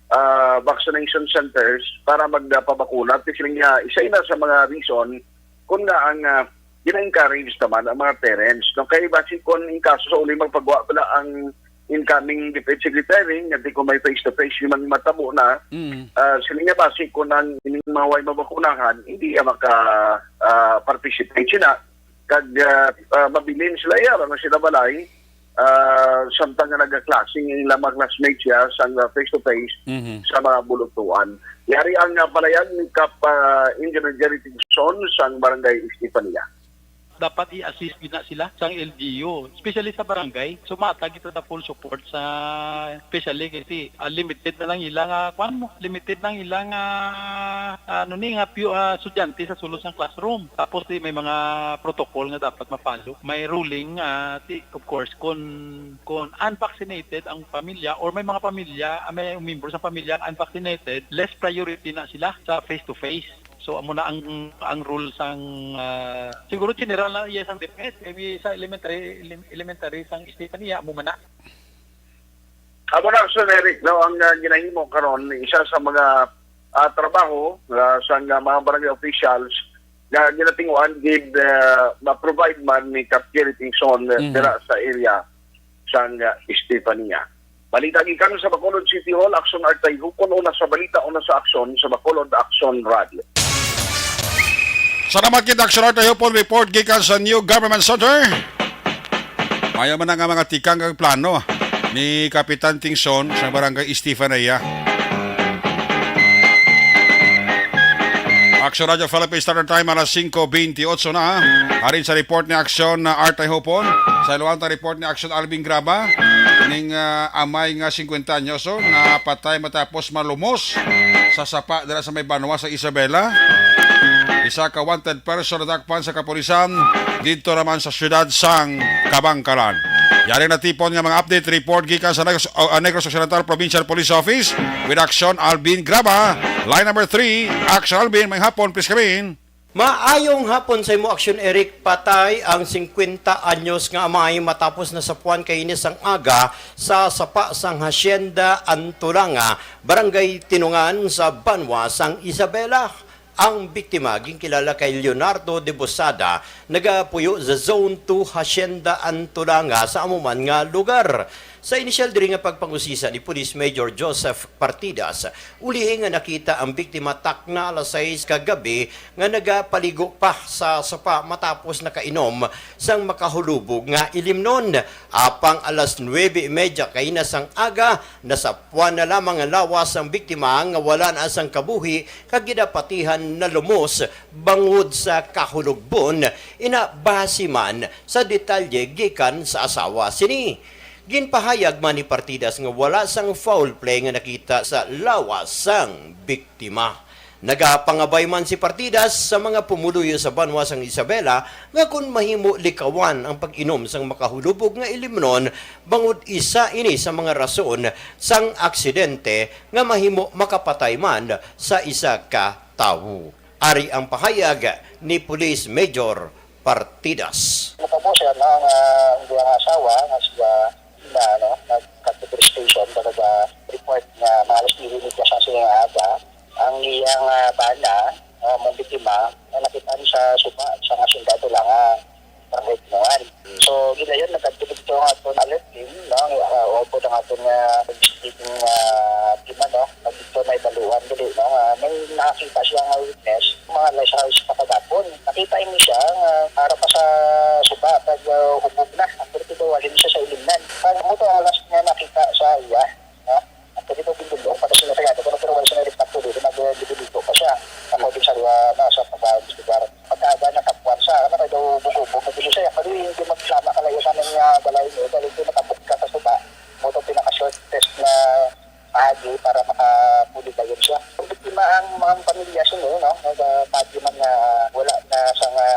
ah, vaccination centers para magpabakuna. Ti siling niya, isa ina sa mga reason kung nga ang, ah, gina-encourage naman ang mga parents, no? Kay basi kung in kaso sa uli magpagawa pala ang incoming DepEd secretary, nga di ko may face-to-face yung mga matabo na, Mm. ah, sila nga basi kung ang ining mga way mabakunahan, hindi iya maka, ah, participate sila. Kag, ah, ah, mabilin sila iya, ano sila balay, ah, samtang nga nagaklaseng ilang mga classmates siya sa, ah, face-to-face Mhm. sa mga buluktuan. Yari ang, ah, palayag ni Kap, ah, Engineer Jerry Tigson sang Barangay Estefania. Dapat i-assist gid na sila sang L G U, especially sa barangay. So, matag ito the full support sa, especially kasi, ah, limited na lang ila nga, kuwan mo, limited lang ila nga, ano ni, nga few, ah, estudyante sa sulod sang classroom. Tapos, di, may mga protocol nga dapat ma-follow. May ruling, ah, ti, of course, kung, kung unvaccinated ang pamilya or may mga pamilya, ah, may membro sa pamilya unvaccinated, less priority na sila sa face-to-face. So, amo na ang, ang rule sang, ah, siguro general na iya sang DepEd, maybe sa elementary, elem-, elementary sang Estefania, amo man na. Amo na, Sir Eric, no, ang, ah, ginahimo karon, isa sa mga, ah, trabaho, ah, sang, ah, mga barangay officials nga ginatinguhan gid, ah, ma-provide man ni Kap Kerry Tingson, ah, Mhm. dira sa area sang, ah, Estefania. Balita gikan sa Bacolod City Hall, Action Artay Hupon, una sa balita, una sa aksyon sa Bacolod Action Rally. Salamat kita, Action Artay Hupon, report gikan sa New Government Center. Mayo man na nga mga tikang kag plano ni Kapitan Tingson sa Barangay Estefania. Action Radio Philippines Standard Time, alas singko bentiocho na. Arin sa report ni Action na Artay Hopon, sa iluwang ta report ni Action Alvin Graba, ning, ah, amay nga singkwenta anyos, oh, napatay matapos malumos sa sapa dira sa may banwa sa Isabela. Isa ka wanted person nadakpan sa kapulisan didto naman sa siyudad sang Kabankalan. Yari natipon nga mga update report gikan sa Negros, uh, Negros Occidental Provincial Police Office with Action Alvin Graba. Line number three, Action Alvin, may hapon, please come in. Maayong hapon sa imo, Action Eric. Patay ang singkwenta anyos nga amay matapos nasapuan kaini sang aga sa sapa sang Hacienda Antulanga, Barangay Tinungan sa banwa sang Isabela. Ang biktima ginkilala kay Leonardo de Bosada, nagapuyo sa Zone two Hacienda Antulanga sa amo man nga lugar. Sa inisyal diri nga pagpangusisa ni Police Major Joseph Partidas, ulihi nga nakita ang biktima takna alas sais kagabi nga nagapaligo pa sa sapa matapos nakainom sang makahulubog nga ilimnon. Apang alas nuebe y media kaina sang aga, nasapuan na lamang ang lawas sang biktima nga wala na sang kabuhi kag ginapatihan na lumos bangod sa kahulogbon, ina base man sa detalye gikan sa asawa sini. Ginpahayag man ni Partidas nga wala sang foul play nga nakita sa lawas sang biktima. Nagapangabay man si Partidas sa mga pumuluyo sa banwa sang Isabela nga kon mahimo likawan ang pag-inom sang makahulubog nga ilimnon, bangod isa ini sa mga rason sang aksidente nga mahimo makapatay man sa isa ka tawo. Ari ang pahayag ni Police Major Partidas. Natabo siya na nga ang iyang asawa nga si, ah, Ina, no, nag-, Category Station, talaga report nga mga alas nuebe y media sa siya nga aga, ang iyang, ah, bana, ah, mga biktima, nga nakita sa suba sa nga sundalo lang, ah, Barangay Tinuan. So, gilayon, nagkadto dito ang aton alert team, no, ang, ah, upod ang aton nga investigating, ah, team, ano, pag dito na ibaluhan dili, no, nga may nakakita siya nga witness, mga alas sais pa kagapon. Nakita ini siya nga para pa sa suba, pag, ah, hubog na. Ang dito daw, wali siya sa ilimnan. Ang mo to ang last nga nakita sa iya, no? Ang pwede daw gindulo, para sila sa yado, pero, pero wala siya na-reflect tuloy, nag-, ah, gidulo pa siya. Ako din sa, ah, na, sa pag-, ah, lugar. Pagkaaga na kapuan sa, ano, kay daw bugo-bugo, hindi siya, pero hindi magplama ka lang sa aming, ah, balay niyo, dahil hindi nakabukka sa suba. Mo to pinaka-shortest na paagi para makapuli dayon siya. Ang biktima ang mga pamilya sini, no? Nagpati man nga wala na sa nga,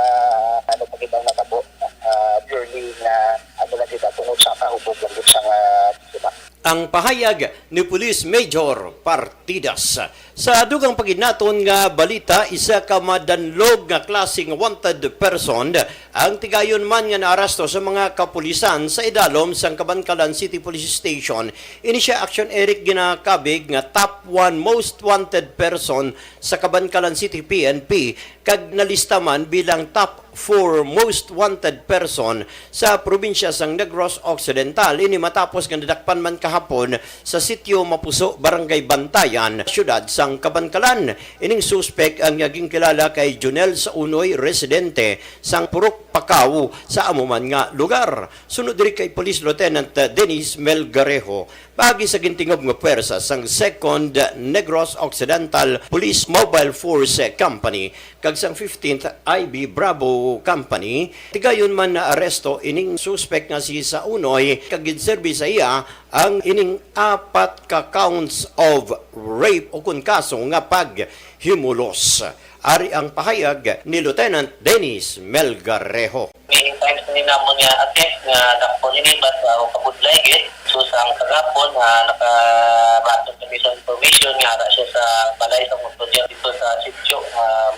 ano, pag ibang natabo, ah, purely na, ano lang sila, tungod sa kahubog lang din sa nga biktima. Ang pahayag ni Police Major Partidas. Sa dugang paginaton nga balita, isa ka madanlog nga klase nga wanted person ang tigayon man nga naaresto sa mga kapulisan sa idalom sang Kabankalan City Police Station. Ini sia, Action Eric, ginakabig nga top one most wanted person sa Kabankalan City P N P, kag nalista man bilang top four most wanted person sa probinsya sang Negros Occidental. Ini matapos nga nadakpan man kahapon sa Sitio Mapuso, Barangay Bantayan, siyudad sang Kabankalan. Ining suspek ang naging kilala kay Jonel Saunoy, residente sang Purok Pakaw sa amo man nga lugar. Sunod diri kay Police Lieutenant Dennis Melgarejo, paagi sa gintingob nga pwersa sang Second Negros Occidental Police Mobile Force Company kag sang fifteenth I B Bravo Company, tigayon man naaresto ining suspek nga si Saunoy, kag ginserbi sa iya ang ining apat ka counts of rape o kon kaso nga paghimulos. Ari ang pahayag ni Lieutenant Dennis Melgarejo. May times na namon nga attempt nga dakpon ini, but, uh, kabudlay gid. So, sa ang kagapon, uh, nakarason kami sa information nga ara siya sa balay sa kustodiya dito sa sitio, uh,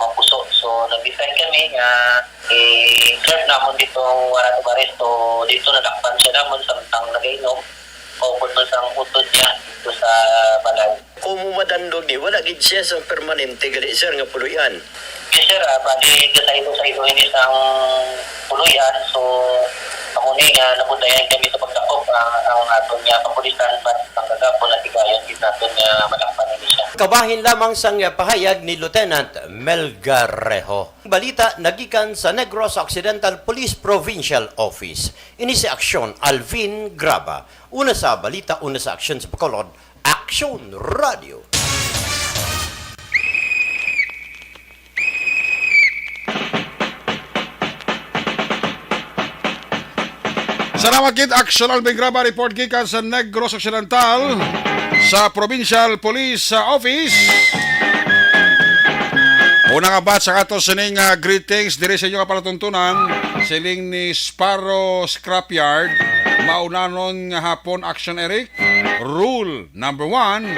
Design kami nga i-serve namon dito ang warrant of arrest. So, dito nadakpan siya namon samtang nagainom. Kaupod man sang utod niya dito sa balay. Kung mo madanlog ni, wala gid siya sa permanente gali, sir, nga puloy-an. Yes, sir. Ah, bali, kasaylo-saylo ini sang puloy-an. So, amo ni nga nabuntayan kami sa pagdakop ang, ang aton nga kapulisan, but ang kagapon, natigayon gid naton nga madakpan ini siya. Kabahin lamang sang pahayag ni Lieutenant Melgarejo. Balita nagikan sa Negros Occidental Police Provincial Office. Ini si Aksyon Alvin Graba. Una sa balita, una sa aksyon sa Bacolod, Aksyon Radio. Salamat gid, Aksyon Alvin Graba, report gikan sa Negros Occidental sa Provincial Police, uh, Office. Una nga batch sa ato sining, uh, greetings diri sa inyo nga palatuntunan. Siling ni Sparrow Scrapyard, maulanon nga hapon, Aksyon Eric. Rule number one,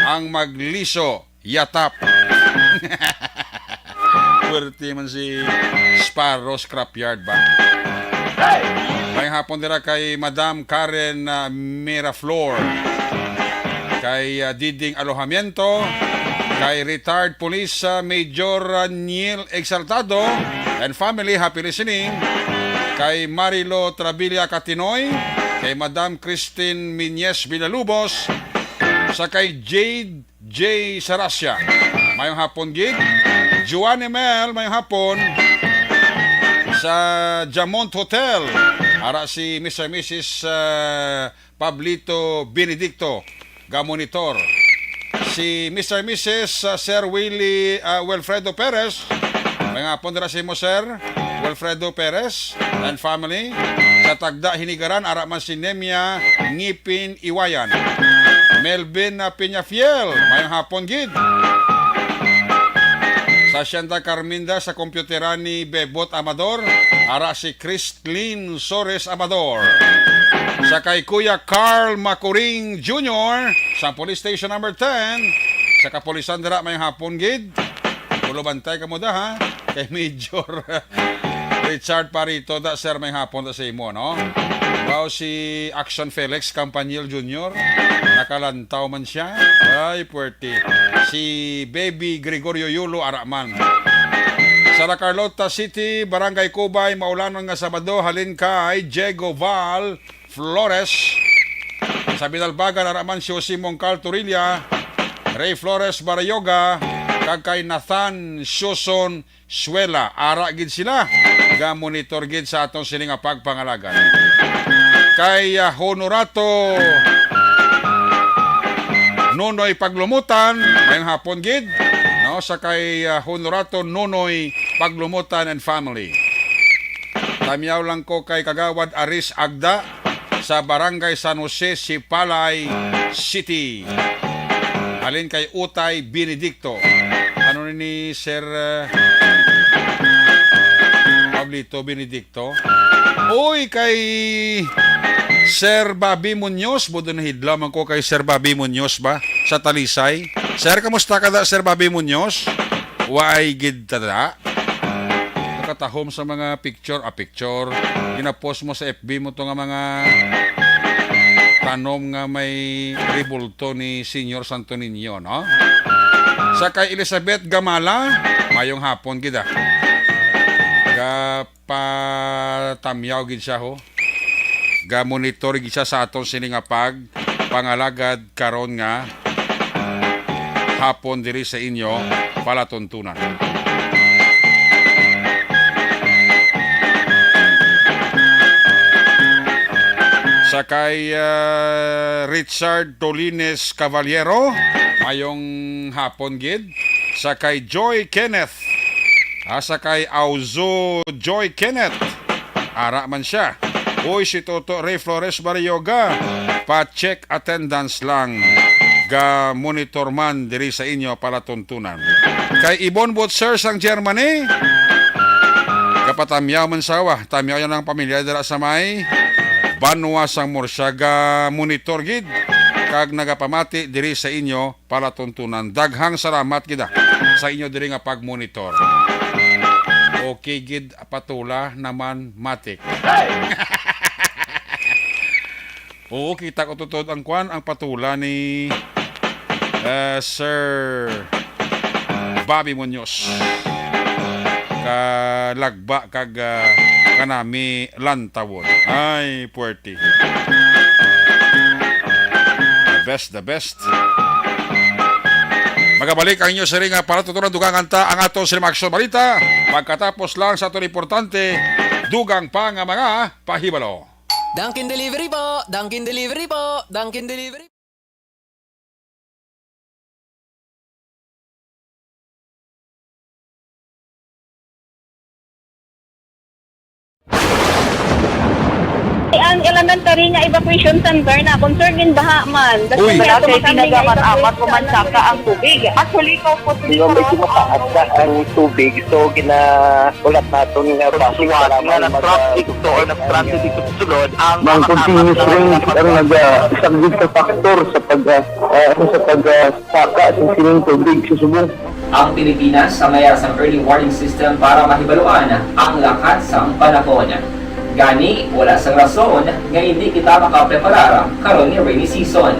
ang magliso, yatap. Puwerte man si Sparrow Scrapyard ba? May hapon dira kay Madam Karen, ah, Miraflor, kay, ah, Diding Alojamiento, kay retired Police, ah, Major, ah, Niel Exaltado and family, happy listening. Kay Marilo Trabilia Catinoy, kay Madam Christine Miñez Villalubos, sa kay Jade J Sarasia. Mayong hapon gid. Joanne Mel, mayong hapon. Sa Jamont Hotel, ara si Mister Missus, ah, Pablito Benedicto, gamonitor. Si Mister Missus, ah, Sir Willie, ah, Wilfredo Perez, mayong hapon dira sa imo, Sir Wilfredo Perez and family. Sa Tagda Hinigaran, ara man si Nemia Ngipin Iwayan. Melvin, ah, Peñafiel, mayong hapon gid. Sa Hacienda Carminda, sa kompyuteran ni Bebot Amador, ara si Christlyn Sores Amador. Sa kay Kuya Carl Macuring Junior, sa Police Station Number ten, sa kapulisan dira, mayong hapon gid. Ulo bantay kamo da, ha? Kay Major Richard Parito da, sir, may hapon da sa imo, no? Wow, si Action Felix Campaniel Junior, nakalantaw man siya. Ay, puwerte. Si Baby Gregorio Yulo, ara man. Sa La Carlota City, Barangay Cubay, maulanon nga Sabado, halin kay Diego Val Flores. Sa Binalbagan, ara man si Jose Mongcal Torilla, Ray Flores Barrioga, kag kay Nathan Sioson Suela. Ara gid sila, ga-monitor gid sa aton sini nga pagpangalagad. Kay, ah, Honorato Nonoy Paglumutan, mayong hapon gid, no, sa kay, ah, Honorato Nonoy Paglumutan and family. Tamyaw lang ko kay Kagawad Aris Agda sa Barangay San Jose, Sipalay City. Halin kay Utay Benedicto. Ano ni, Sir, uh, Pablito Benedicto? Uy, kay Sir Bobby Munoz. Budo na hidlaw man ko kay Sir Bobby Munoz ba? Sa Talisay. Sir, kamusta ka da, Sir Bobby Munoz? Waay gid ta da? Nakatahom sa mga picture, ah, picture. Ginapost mo sa F B mo to nga mga tanom nga may rebulto ni Señor Santo Niño, no? Sa kay Elizabeth Gamala, mayong hapon gid, ah. Gapatamyaw gid siya, ho. Ga-monitor gid siya sa aton sini nga pag pangalagad karon nga hapon diri sa inyo palatuntunan. Sa kay, ah, Richard Dolines Caballero, mayong hapon gid. Sa kay Joy Kenneth, ah, sa kay Auzo Joy Kenneth, ara man siya. Uy, si Toto Ray Flores Barrioga, pa-check attendance lang. Ga-monitor man diri sa inyo palatuntunan. Kay Ibon Butcher sang Germany, gapatamyaw man sawa. Tamyaw yan ang pamilya dira sa may banwa sang Murcia. Ga-monitor gid kag nagapamati diri sa inyo palatuntunan. Daghang salamat gid, ah, sa inyo diri nga pagmonitor. Okay gid, patula naman, matik. Oo, kita ko, tutod, ang kwan, ang patula ni, eh, Sir Bobby Muñoz. Kalagba kag, ah, kanami lantawon. Ay, puwerte. The best, the best. Magabalik ang inyo siring nga para tutunan dugangan ta ang ato sa Aksyon Balita. Pagkatapos lang sa aton importante, dugang pa nga mga pahibalo. Dunkin Delivery po! Dunkin Delivery po! Dunkin Delivery! Ang elementary nga evacuation center na concern gin baha man. Uy. Wala kay tinaga man amat o mansaka ang tubig. Actually, ko po, medyo mataas na ang tubig. So, gina- Ulat naton nga base sa lamang nga nag-, nag-traffic to or nag-transit dito sa sulod ang mga continuous rains ang nagasaglit sa factor sa pag, ah, ah, sa pag, ah, saka sa sining tubig sa subong. Ang Pilipinas ang may sang early warning system para mahibaluan ang lakat sang panahon. Gani, wala sang rason nga hindi kita makapreparar karon nga rainy season.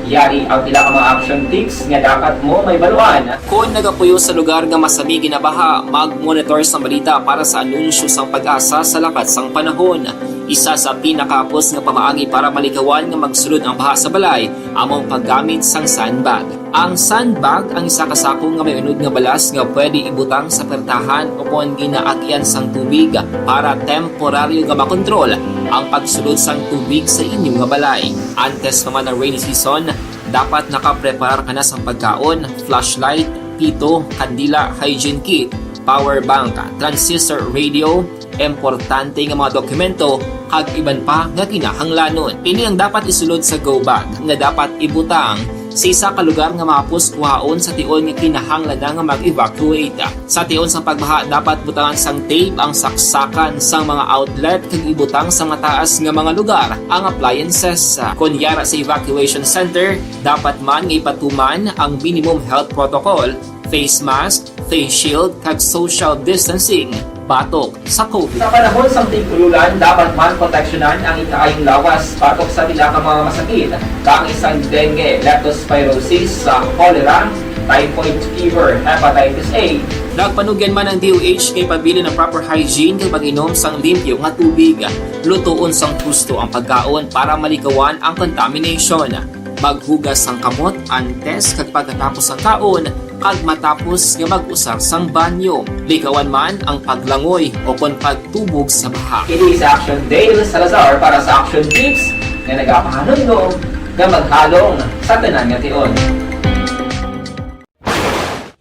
Yari ang pila ka mga action tips nga dapat mo mahibaluan. Kon nagapuyo sa lugar nga masami ginabaha, mag-monitor sang balita para sa anunsyo sang PAGASA sa lakat sang panahon. Isa sa pinakahapos nga pamaagi para malikawan nga magsulod ang baha sa balay amo ang paggamit sang sandbag. Ang sandbag ang isa ka sako nga may unod nga balas nga pwede ibutang sa pertahan ukon ginaagian sang tubig para temporaryo nga makontrol ang pagsulod sang tubig sa inyo nga balay. Antes pa man ang rainy season, dapat nakapreparar ka na sang pagkaon, flashlight, pito, kandila, hygiene kit, power bank, transistor radio, importante nga mga dokumento, kag iban pa nga kinahanglanon. Ini ang dapat isulod sa go bag nga dapat ibutang sa isa ka lugar nga mahapos kuhaon sa tion nga kinahanglan na nga mag-evacuate. Sa tion sang pagbaha, dapat butangan sang tape ang saksakan sang mga outlet kag ibutang sa mataas nga mga lugar ang appliances. Kon yara sa evacuation center, dapat man nga ipatuman ang minimum health protocol, face mask, face shield, kag social distancing batok sa COVID. Sa panahon sang tig-ululan, dapat man proteksyonan ang ikaayong lawas batok sa pila ka mga masakit, kaangay sang dengue, leptospirosis, sa cholera, typhoid fever, hepatitis A. Nagpanugyan man ang D O H nga ipabilin ang proper hygiene kag pag-inom sang limpyo nga tubig. Lutoon sang husto ang pagkaon para malikawan ang contamination. Maghugas sang kamot antes kag pagkatapos sang kaon kag matapos nga mag-usar sang banyo. Likawan man ang paglangoy ukon pagtubog sa baha. Ini si Action Dale Salazar para sa Action Tips nga nagapahanumdom nga maghalong sa tanan nga tion.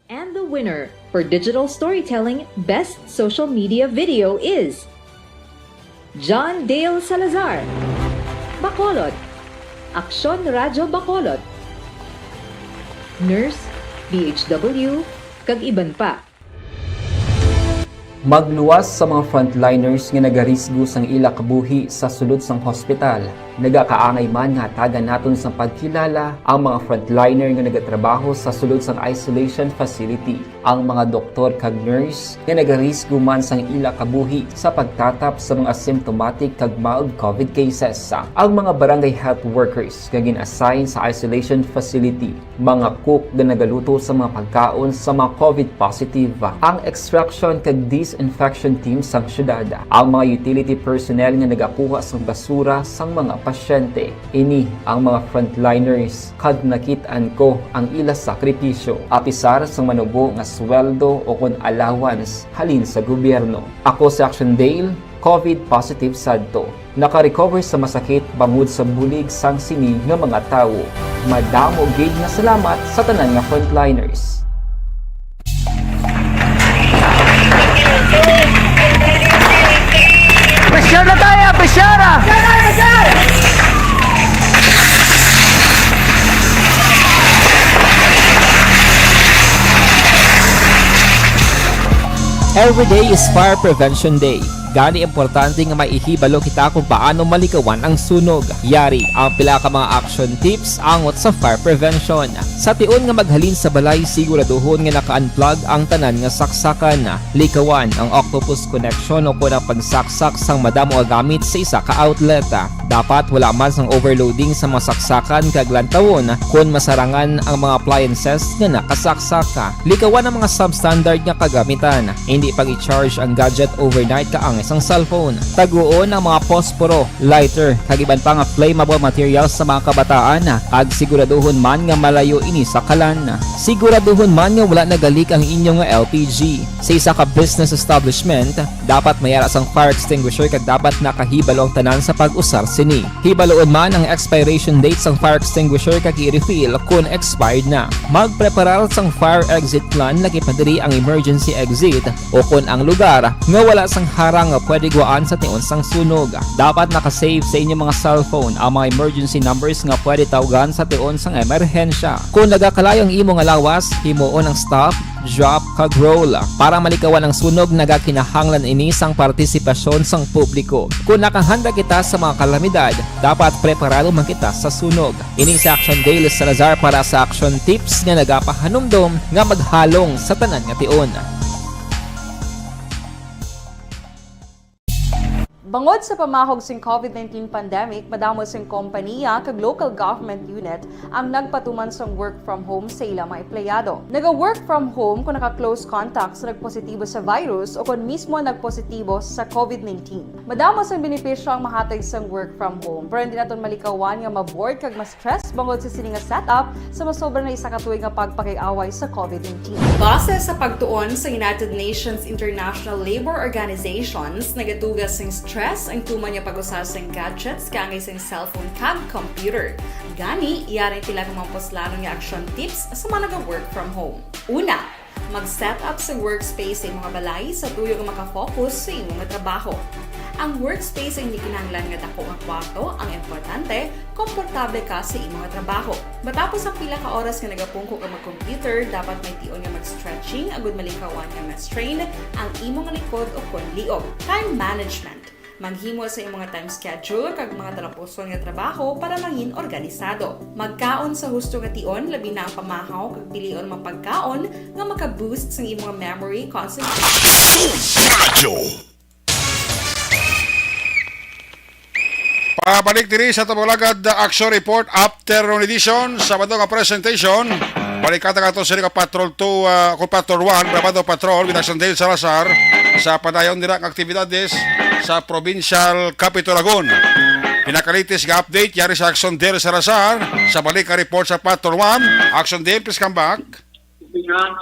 And the winner for digital storytelling best social media video is John Dale Salazar, Bacolod, Aksyon Radyo Bacolod, nurse, D H W, kag iban pa. Magluwas sa mga frontliners nga nagarisgo sang ila kabuhi sa sulod sang hospital. Nagakaangay man nga hatagan naton sang pagkilala ang mga frontliner nga nagatrabaho sa sulod sang isolation facility, ang mga doktor kag nurse nga nagarisgo man sang ila kabuhi sa pagtatap sa mga symptomatic kag mild COVID cases, ang mga barangay health workers nga gin-assign sa isolation facility, mga cook nga nagaluto sa mga pagkaon sa mga COVID positive, ang extraction kag disinfection team sang syudad, ang mga utility personnel nga nagakuha sang basura sang mga pasyente. Ini ang mga frontliners, kag nakit-an ko ang ila sakripisyo, apisar sang manubo nga sweldo ukon allowance halin sa gobyerno. Ako si Action Dale, COVID positive sadto. Naka-recover sa masakit bangod sa bulig sang sini nga mga tawo. Madamo gid nga salamat sa tanan nga frontliners. Pressure na tayo! Pressure! Every day is Fire Prevention Day. Gani, importante nga maihibalo kita kung paano malikawan ang sunog. Yari ang pila ka mga action tips angot sa fire prevention. Sa tion nga maghalin sa balay, siguraduhon nga naka-unplug ang tanan nga saksakan. Likawan ang octopus connection o kon ang pagsaksak sang madamo nga gamit sa isa ka outlet. Dapat wala man sang overloading sa mga saksakan kag lantawon kon masarangan ang mga appliances nga nakasaksak. Likawan ang mga substandard nga kagamitan. Hindi pag-i-charge ang gadget overnight kaangay sang cellphone. Taguon ang mga posporo, lighter, kag iban pa nga flammable materials sa mga kabataan, kag siguraduhon man nga malayo ini sa kalan. Siguraduhon man nga wala nagalik ang inyo nga L P G. Sa isa ka business establishment, dapat may ara sang fire extinguisher kag dapat nakahibalo ang tanan sa pag-usar sini. Hibaloon man ang expiration date sang fire extinguisher kag i-refill kon expired na. Magpreparar sang fire exit plan, lakip na diri ang emergency exit o kon ang lugar nga wala sang harang nga pwede guwaan sa tion sang sunog. Dapat naka-save sa inyo mga cellphone ang mga emergency numbers nga pwede tawgan sa tion sang emerhensya. Kon nagakalayo ang imo nga lawas, himuon ang stop, drop, kag roll. Para malikawan ang sunog, nagakinahanglan ini sang partisipasyon sang publiko. Kon nakahanda kita sa mga kalamidad, dapat preparado man kita sa sunog. Ini si Action Dale Salazar para sa Action Tips nga nagapahanumdom nga maghalong sa tanan nga tion. Bangod sa pamahog sing COVID nineteen pandemic, madamo sing kompaniya kag local government unit ang nagpatuman sang work from home sa ila mga empleyado. Naga-work from home kung naka-close contact sa nagpositibo sa virus o kon mismo nagpositibo sa COVID nineteen. Madamo sang benepisyo ang mahatag sang work from home, pero hindi naton malikawan nga ma-bored kag ma-stress bangod sa sini nga setup sa masobra na isa ka tuig nga pagpakig-away sa COVID nineteen. Base sa pagtuon sa United Nations International Labour Organizations, nagaduga sing stress ang tuman nga pag-usa sing gadgets kaangay sing cellphone kag computer. Gani, yari pila ka mga puslanon nga action tips sa mga naga-work from home. Una, mag-set up sa workspace sa imong balay sa tuyo nga maka-focus sa imo nga trabaho. Ang workspace ay hindi kinahanglan nga dako nga kwarto, ang importante, komportable ka sa imo nga trabaho. Matapos ang pila ka oras nga nagapungko ka mag-computer, dapat may tion nga mag-stretching agud malikawan nga ma-strain ang imo nga likod o kon liog. Time management. Maghimo sa imong nga time schedule kag mga talapuson nga trabaho para mangin organisado. Magkaon sa husto nga tion, labi na ang pamahaw, kag pilion ang mga pagkaon nga maka-boost sa imong memory, concentration. Pabalik diri sa Tabang Lagad Action Report, afternoon edition, Sabado nga presentation. Balikan ta ato sini ka Patrol two, ah, kung Patrol one, Brabado Patrol, with Action Dale Salazar, sa padayon dira nga aktibidades sa Provincial Capitol Lagun. Pinakalitis nga update yari sa Action Dale Salazar sa balik nga report sa Patrol one. Action Dale, please come back.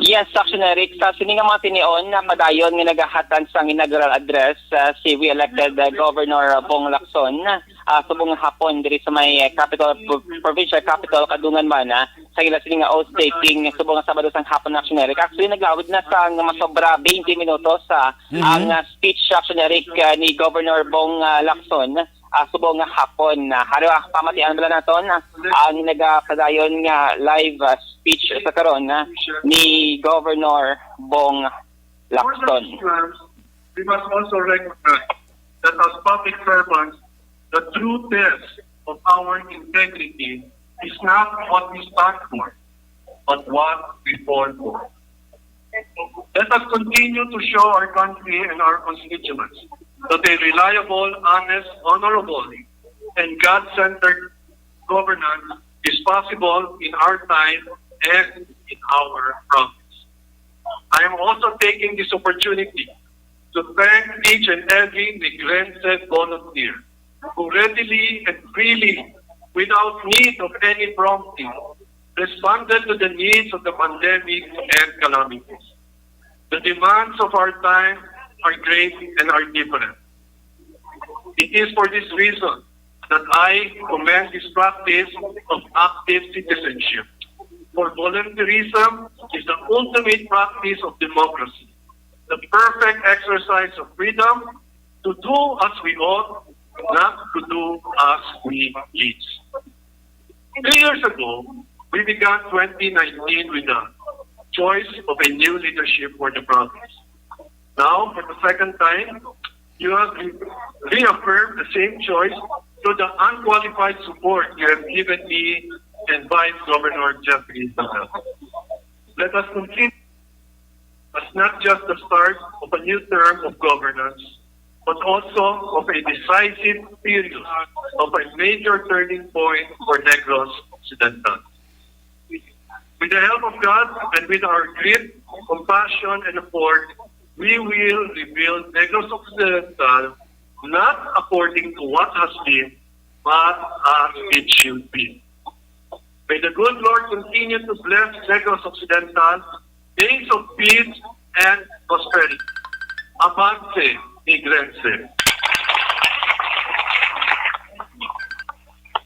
Yes, Action Eric. Sa sini nga mga tinion, na padayon nga nagahatan sang inaugural address, ah, si re-elected, ah, Governor Bong Lacson, ah, subong nga hapon diri sa may, ah, capital, pro-, provincial capital, kadungan man, ah, sa ila sini nga oath taking subong nga Sabado sang hapon, Action Eric. Actually, naglawig na sa nga masobra twenty minutos, ah, Mhm. ang, ah, speech, Action Eric, ah, ni Governor Bong, ah, Lacson, ah, subong nga hapon. Ah, haro, ah, pamatian bala naton, ah, ang nagapadayon nga live, ah, speech sa karon, ah, ni Governor Bong Lacson. We must also recognize that as public servants, the true test of our integrity is not what we stand for, but what we fall for. Let us continue to show our country and our constituents that a reliable, honest, honorable, and God-centered governance is possible in our time and in our province. I am also taking this opportunity to thank each and every Negrense volunteer who readily and freely, without need of any prompting, responded to the needs of the pandemic and calamities. The demands of our time are great and are different. It is for this reason that I commend this practice of active citizenship. For volunteerism is the ultimate practice of democracy, the perfect exercise of freedom to do as we ought, not to do as we please. Three years ago, we began twenty nineteen with the choice of a new leadership for the province. Now, for the second time, You have re- reaffirmed the same choice through the unqualified support you have given me and Vice Governor Jeffrey Isabel. Let us continue as not just the start of a new term of governance, but also of a decisive period of a major turning point for Negros Occidental. With the help of God and with our grit, compassion, and effort, we will rebuild Negros Occidental not according to what has been, but as it should be. May the good Lord continue to bless Negros Occidental days of peace and prosperity. Avante, Negrense.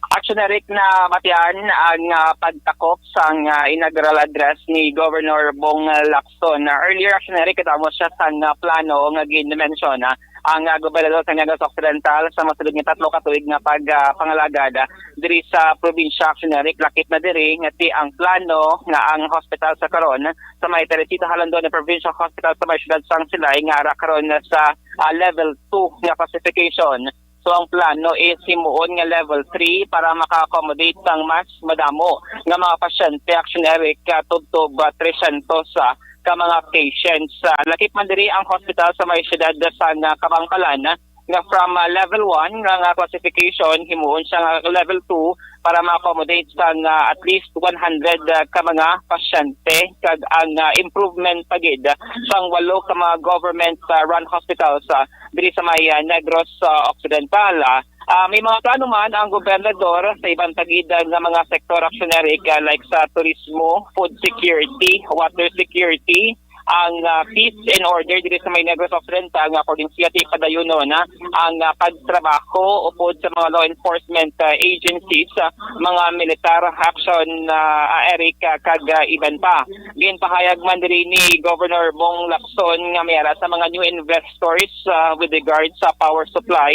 Action Eric, na matian ang ah, pagtakop sang ah, inaugural address ni Governor Bong Lacson. Ah, earlier, Action Eric, katamo siya sang ah, plano nga ginmensyon ah, ang ah, gobernador sa Negros Occidental sa masulod nga tatlo ka tuig nga pag ah, pangalagad ah, diri sa probinsya. Action Eric, lakip na diri nga ti ang plano nga ang hospital sa karon sa may Teresita Jalandon nga Provincial Hospital sa may siyudad sang Silay nga ara karon sa ah, level two nga classification. So ang plano is himuon nga level three para maka-accommodate sang mas madamo nga mga pasyente. Action Eric, ah, tubtob ah, three hundred ah, ka mga patients. Ah, lakip man diri ang hospital sa may siyudad sang ah, Kabangpalan, ah, nga from ah, level one nga, nga classification, himuon siya nga level two para ma-accommodate sang ah, at least one hundred ah, ka mga pasyente, kag ang ah, improvement pa gid sang walo ka mga government ah, run hospitals ah, diri sa may ah, Negros ah, Occidental. Ah, ah, may mga plano man ang gobernador sa iban pa gid ah, nga mga sektor, Action Eric, ah, like sa turismo, food security, water security, ang ah, peace and order diri sa may Negros Occidental, nga according siya ti padayunon na ang ah, pagtrabaho upod sa mga law enforcement ah, agencies, ah, mga militar, Action ah, Eric, ah, kag ah, iban pa. Ginpahayag man diri ni Governor Bong Lacson nga may ara sa mga new investors ah, with regards sa power supply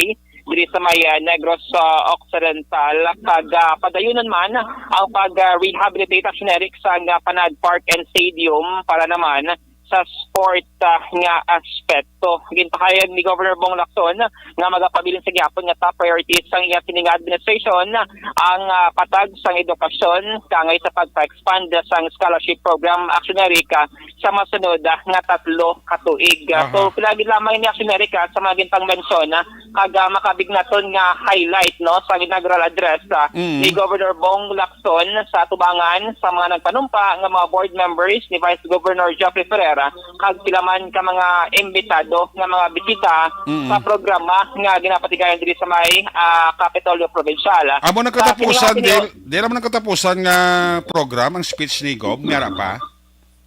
diri sa may ah, Negros ah, Occidental, kag ah, padayunon man ang pag-rehabilitate, Action Eric, sa ah, Panad Park and Stadium para naman sa sport ah, nga aspeto. Ginpahayag ni Governor Bong Lacson nga magapabilin sa gihapon nga top priorities sang iya sini nga administration ang ah, patag sang edukasyon, kaangay sa pagpa-expand sang scholarship program, Action Eric, ah, sa masunod ah, nga tatlo ka tuig. Ah, so, Aha. pila gid lamang ini, Action Eric, ah, sa mga gintang mensyon, ah, kag ah, makabig naton nga highlight, no, sa inaugural address ah, Mm. ni Governor Bong Lacson sa atubangan sa mga nagpanumpa nga mga board members ni Vice Governor Jeffrey Ferrer, ah, kag pila man ka mga imbitado nga mga bisita Mm. sa programa nga ginapatigayon diri sa may ah, Kapitolyo Provincial. Amo nang Ah, katapusan, kini nga dil, dil amo nang katapusan nga program ang speech ni Gob, may ara pa?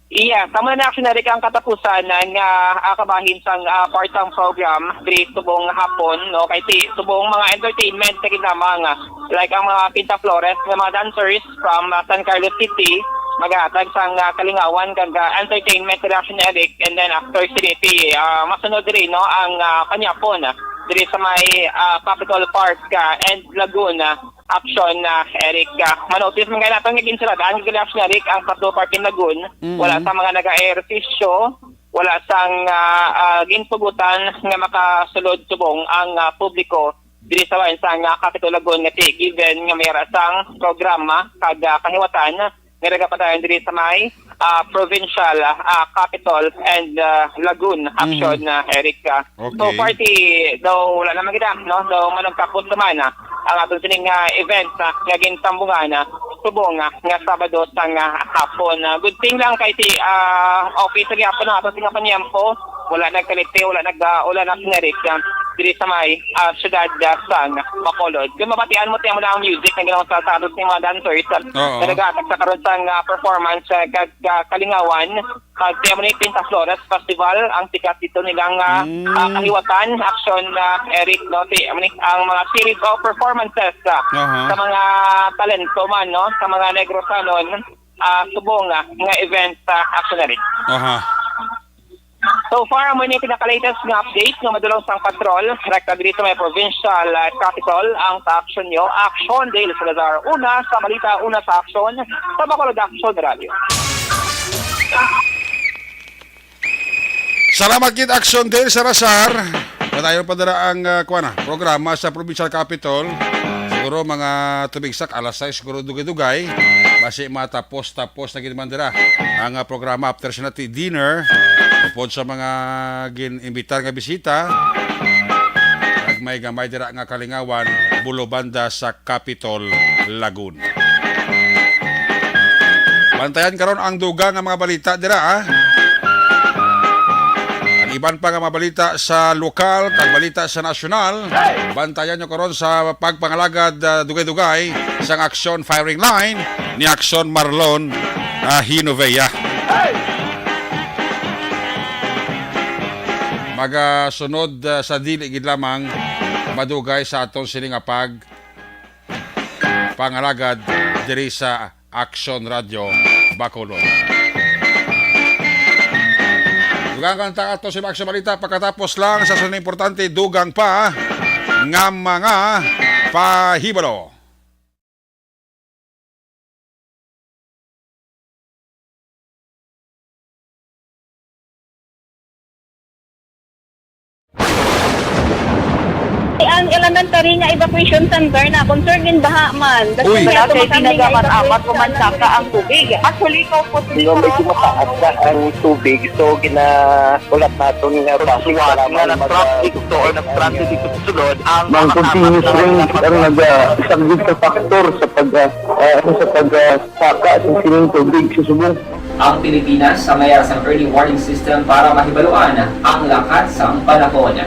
Iya, tama na, Action Eric, ang katapusan nga ah, kabahin sang ah, part sang program diri subong hapon, no, kay ti subong mga entertainment sa ginamang, ah, like ang mga Pinta Flores nga mga dancers from ah, San Carlos City, maghatag sang ah, kalingawan kag ah, entertainment diri, Action Eric, and then after sini ti ah, masunod diri, no, ang ah, kanyapon ah, diri sa may ah, Capitol Park ah, and Lagoon ah, Action, ah, Eric. Ah, manotis man kay naton nga ginsaradan, gali, Action Eric, ang Pato Park in Lagoon. Mm. Wala sa mga nag-aeropisyo, wala sang ah, ah, gintugutan nga makasulod subong ang ah, publiko diri sa bahin sang ah, Capitol Lagoon nga ti given nga may ara sang programa kag ah, kahiwatan nga nagapadayon diri sa may ah, provincial ah, Capitol and ah, Lagoon, Action, Mhm. ah, Eric. Ah, Okay. So far, ti, daw wala naman kita, no? Daw managkapot naman, ah, ang aton sining ah, event ah, nga gintambungan, ah, subong ah, nga Sabado sang ah, hapon. Ah, good thing lang kay ti ah, office sa gihapon ang aton sining panyempo. Wala nagkalite, wala nag ah, wala na sinerik ah, diri sa may ah, syudad ah, sang Bacolod. Kung mabatian mo, tiyan mo na ang music na ginawa sa aton sining mga dancers ah, Oo. na nagahatag sa karon sang ah, performance ah, kag ah, kalingawan. Kag kaya mo ni Pinta Flores Festival, ang sikat dito nilang ah, Mm. ah, kahiwatan, Action, ah, Eric, no? Si, amo ni, ang mga series of performances ah, Aha. sa mga talento man, no? Sa mga Negrosanon, ah, subong ah, nga event sa Action, Eric. Aha. So far, amo ni pinaka-latest nga update nga madulong sang patrol, rekta diri sa may provincial ah, capital, ang sa Action nyo, Action Dale Salazar, una sa balita, una sa Action, sa Bacolod Action Radio. Salamat gid, Action Dale Salazar. Padayon pa dira ang, ah, kuwan na, programa sa Provincial Capitol. Siguro mga tubig sak, alas sais, siguro dugay-dugay. Basi matapos-tapos na gid man dira ang, ah, programa after sa nati dinner. Upod sa mga gin-imbitar nga bisita, nagmay gamay dira nga kalingawan, bulobanda sa Capitol, Lagun. Bantayan karon ang dugang nga mga balita dira, ah. Ang iban pa nga mga balita sa lokal kag balita sa nasyonal, bantayan nyo karon sa pagpangalagad, ah, dugay-dugay sang Aksyon Firing Line ni Aksyon Marlon, ah, Hinovea. Magasunod, ah, sa dili gid lamang madugay sa aton sini nga pag pangalagad diri sa Aksyon Radio Bacolod. Dugang kanta ato si Maxo Balita pagkatapos lang sa sunod importante, dugang pa nga mga pahibalo. Ang elementary nga evacuation center na concern in baha man. Uy. Wala kay pinagamat-amat ko man saka ang tubig. Actually, ko po. Medyo mataas na ang tubig, so gina-, ulat naton nga traffic, kailangan nga mag-, traffic to or nag-transit dito sa sulod ang mga continuous rain ang nag-, ah, isang big factor sa pag, ah, ah, ano, sa pag, ah, saka sa sining tubig sa subong. Ang Pilipinas sa mayara sang early warning system para mahibaluan ang lakat sang panahon.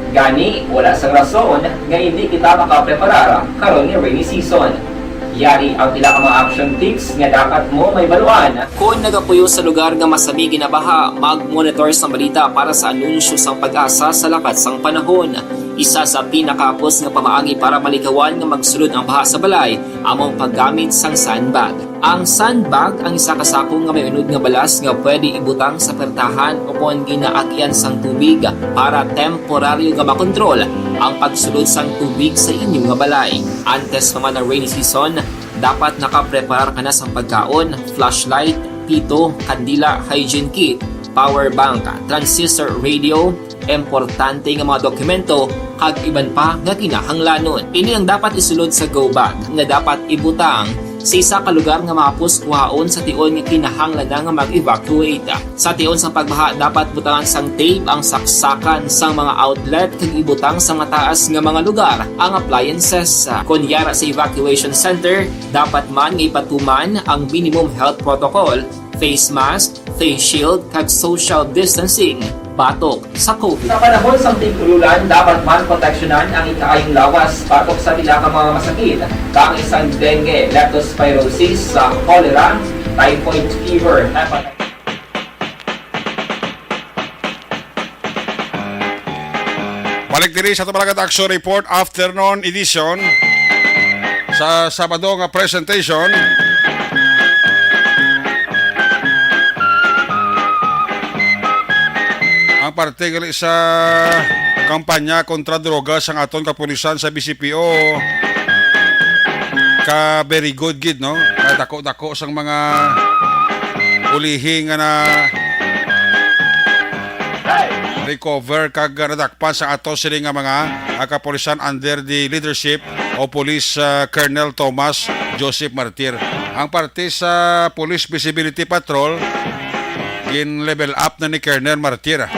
Gani, wala sang rason nga hindi kita makapreparar karon nga rainy season. Yari ang pila ka mga action tips nga dapat mo mahibaluan. Kon nagapuyo sa lugar nga masami ginabaha, mag-monitor sang balita para sa anunsyo sang PAGASA sa lakat sang panahon. Isa sa pinakahapos nga pamaagi para malikawan nga magsulod ang baha sa balay amo ang paggamit sang sandbag. Ang sandbag ang isa ka sako nga may unod nga balas nga pwede ibutang sa pertahan o kon ginaagian sang tubig para temporaryo nga makontrol ang pagsulod sang tubig sa inyo nga balay. Antes pa man ang rainy season, dapat nakapreparar ka na sang pagkaon, flashlight, pito, kandila, hygiene kit, power bank, transistor radio, importante nga mga dokumento, kag iban pa nga kinahanglanon. Ini ang dapat isulod sa go bag nga dapat ibutang sa isa ka lugar nga mahapos kuhaon sa tion nga kinahanglan na nga mag-evacuate. Sa tion sang pagbaha, dapat butangan sang tape ang saksakan sang mga outlet kag ibutang sa mataas nga mga lugar ang appliances. Kon yara sa evacuation center, dapat man nga ipatuman ang minimum health protocol, face mask, face shield, kag social distancing batok sa COVID. Sa panahon sang tig-ululan, dapat man proteksyonan ang ikaayong lawas batok sa pila ka mga masakit, kaangay sang dengue, leptospirosis, sa cholera, typhoid fever, hepatitis. Balik diri sa Tumalagat Action Report, afternoon edition sa Sabado nga presentation. Ang parte gali sa kampanya kontra droga sang aton kapulisan sa B C P O ka very good gid, no? Kay dako-dako sang mga ulihi nga na recover kag nadakpan sa ato sini nga mga, ah, kapulisan under the leadership of Police, ah, Colonel Thomas Joseph Martir. Ang parte sa Police Visibility Patrol, gin-level up na ni Colonel Martir.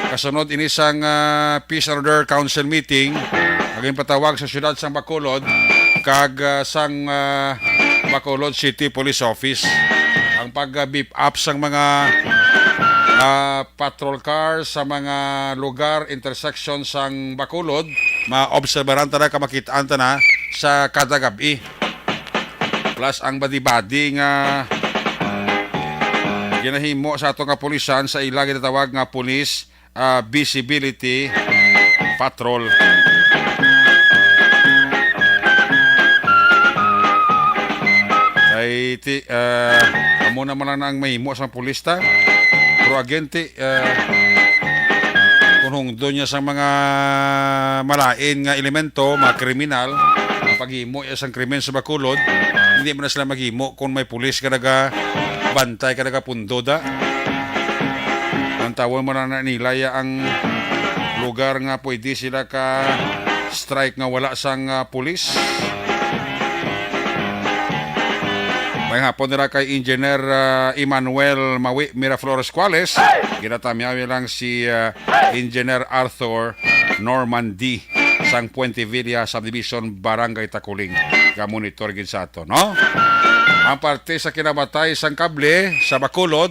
Kasunod ini sang, ah, Peace and Order Council meeting nga ginpatawag sa siyudad sang Bacolod kag, ah, sang, ah, Bacolod City Police Office. Ang pag-beef up sang mga, ah, patrol cars sa mga lugar, intersection sang Bacolod, maobserbaran ta na, kamakit-an ta na sa kada gab-i. Plus ang badi-badi nga ginahimo sa ato nga pulisan sa ila ginatawag nga police, ah, visibility patrol. Kay ti-, ah, amo naman lang na ang mahimo sang pulis ta. Pero again, ti-, ah, kung hungdon niya sa mga malain nga elemento, mga kriminal, ang paghimo niya sang krimen sa Bacolod, hindi man na sila maghimo kung may pulis ka nagabantay, ka nagapundo da. Ang tawon mo na nila ya ang lugar nga pwede sila ka strike nga wala sang, ah, pulis. May hapon nila kay Engineer, ah, Emmanuel Mawi Miraflores Cuales. Ginatamyaw lang si, ah, Engineer Arthur Normandy sang Puente Villa Subdivision, Barangay Taculing. Ga-monitor gid sa ato, no? Ang parte sa kinamatay sang kable sa Bacolod,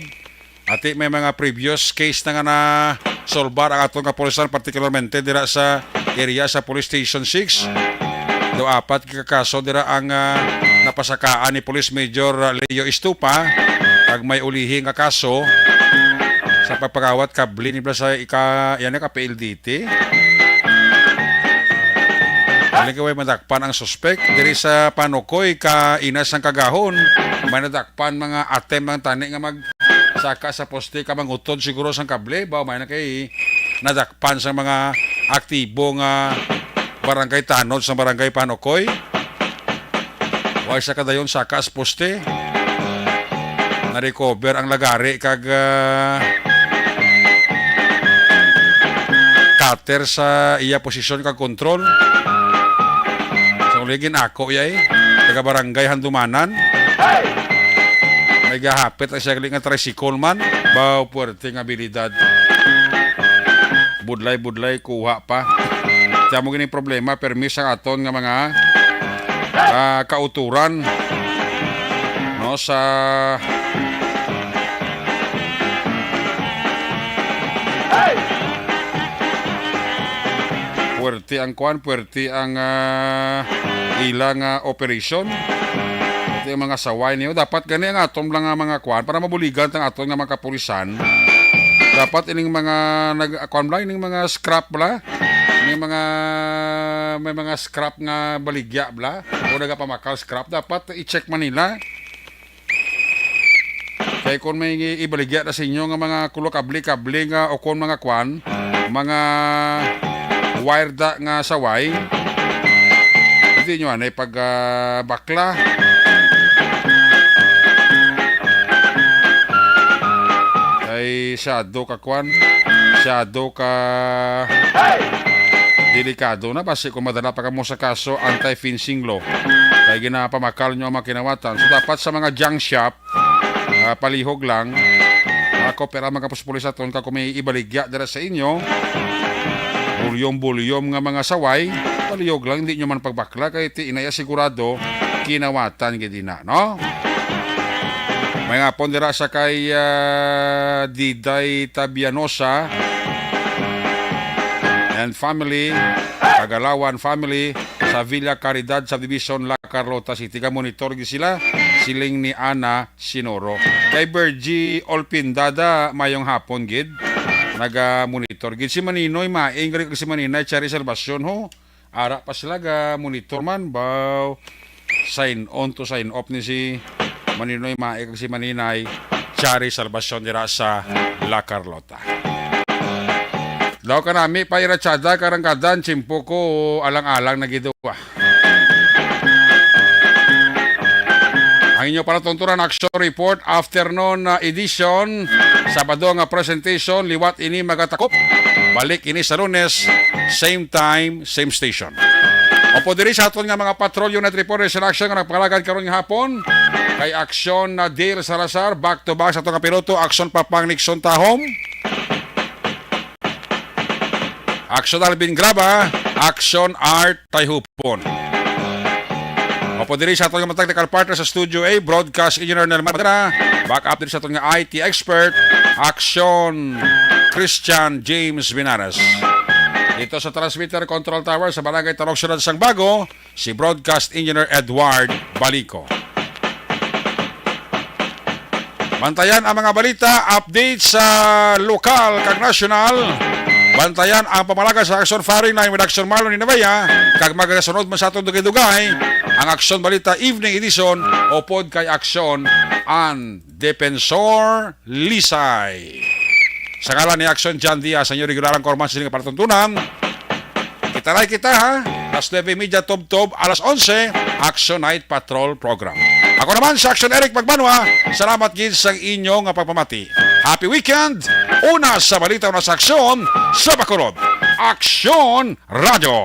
ati may mga previous case na nga nasolbar ang aton kapulisan, partikularmente dira sa area sa Police Station six. Daw apat ka kaso dira ang, ah, napasakaan ni Police Major, ah, Leo Estupa, kag may ulihi nga kaso sa pagpangawat kable ni bala sa ika, yan, ka P L D T. Dili kay way madakpan ang suspek diri sa Panukoy, ka Inas sang Kagahon. May nadakpan mga attempt ng tani nga magsaka sa poste ka mangutod siguro sang kable. Ba, may na kay nadakpan sa mga aktibo nga barangay tanod sa barangay Panukoy. Way sa kadayon saka sa poste. Na-recover ang lagari kag, ah, cutter sa iya posisyon kag kontrol. Sa uligin ako yay, taga Barangay Handumanan. May gahapit ang siya nga tricycle man. Baw, puwerte nga abilidad. Budlay-budlay, kuha pa. Kaya mo gini problema, permi sa aton nga mga, ah, kauturan, no, sa puwerte ang kwan, puwerte ang, ah, ilang, ah, operasyon. Ito yung mga saway niyo. Dapat gani ang aton lang nga mga kwan para mabuligan tang aton nga mga kapulisan. Dapat ining mga nag-, kwan lang, ining mga scrap bala. May mga, may mga scrap nga baligya bala. O nagapamakal scrap. Dapat i-check man nila. Kay kung may ibaligya na sa inyo nga mga kulo kable-kable nga o kung mga kwan, mga wire da nga saway, hindi nyo anay pag, ah, bakla. Kay siyado ka kwan, siyado ka delikado na. Basi kung madala pa kamo sa kaso, anti-fencing law. Kay ginapamakal nyo ang mga kinawatan. So, dapat sa mga junk shop, ah, palihog lang. Ako, pero mga kapuspulis aton, ka kung may ibaligya dira sa inyo, bulyom-bulyom nga mga saway, palihog lang, hindi nyo man pagbakla, kay ti inaya sigurado, kinawatan gid ina, no? May nga pon dira sa kay, ah, Diday Tabianosa and family, Kagalawan family, sa Villa Caridad Subdivision, La Carlota City. Ka monitor gid sila, siling ni Ana Sinoro. Kay Virgie Olpindada, mayong hapon gid. Naga-monitor gid si Maninoy Maing, gani si Maninay Cherry Salvacion, ho. Ara pa sila ga-monitor man, baw. Sign on to sign off ni si Maninoy Maing kag si Maninay Cherry Salvacion dira sa La Carlota. Daw kanami pa ira tsada karanggadan, tiyempo ko alang-alang na gid wa. Ang inyo palatuntunan, Action Report, afternoon, uh, edition, Sabado nga presentation, liwat ini magatakop. Balik ini sa Lunes, same time, same station. Opo, diri sa aton nga mga patrol unit report, sa action nga nagpangalagad karon nga hapon, kay Action Nadil Salazar, back to back sa aton nga piloto, Action Papang Nixon Tahom. Action Alvin Graba, Action Art Tayhupon. Opo, diri sa aton nga mga technical partner sa Studio A, Broadcast Engineer Nel Madera, back up diri sa aton nga I T expert, Action Christian James Binares. Dito sa transmitter control tower sa Barangay Tarok, Siyudad sang Bago, si Broadcast Engineer Edward Balico. Bantayan ang mga balita, update sa lokal kag nasyonal. Bantayan ang pamalaga sa Aksyon Firing Line with Aksyon Marlon Inabaya, kag magasunod man sa atong dugay-dugay ang Aksyon Balita Evening Edition upod kay Aksyon An Defensor Lisay. Sa ngalan ni Aksyon John Diaz, ang inyong regularang korman sa sining palatuntunan, kita na kita, ha? Alas nuebe y media, tubtob, alas onse, Action Night Patrol Program. Ako naman si Action Eric Magbanwa, salamat gid sa inyo nga pagpamati. Happy weekend! Una sa balita, una sa aksyon, sa Bacolod. Aksyon Radyo.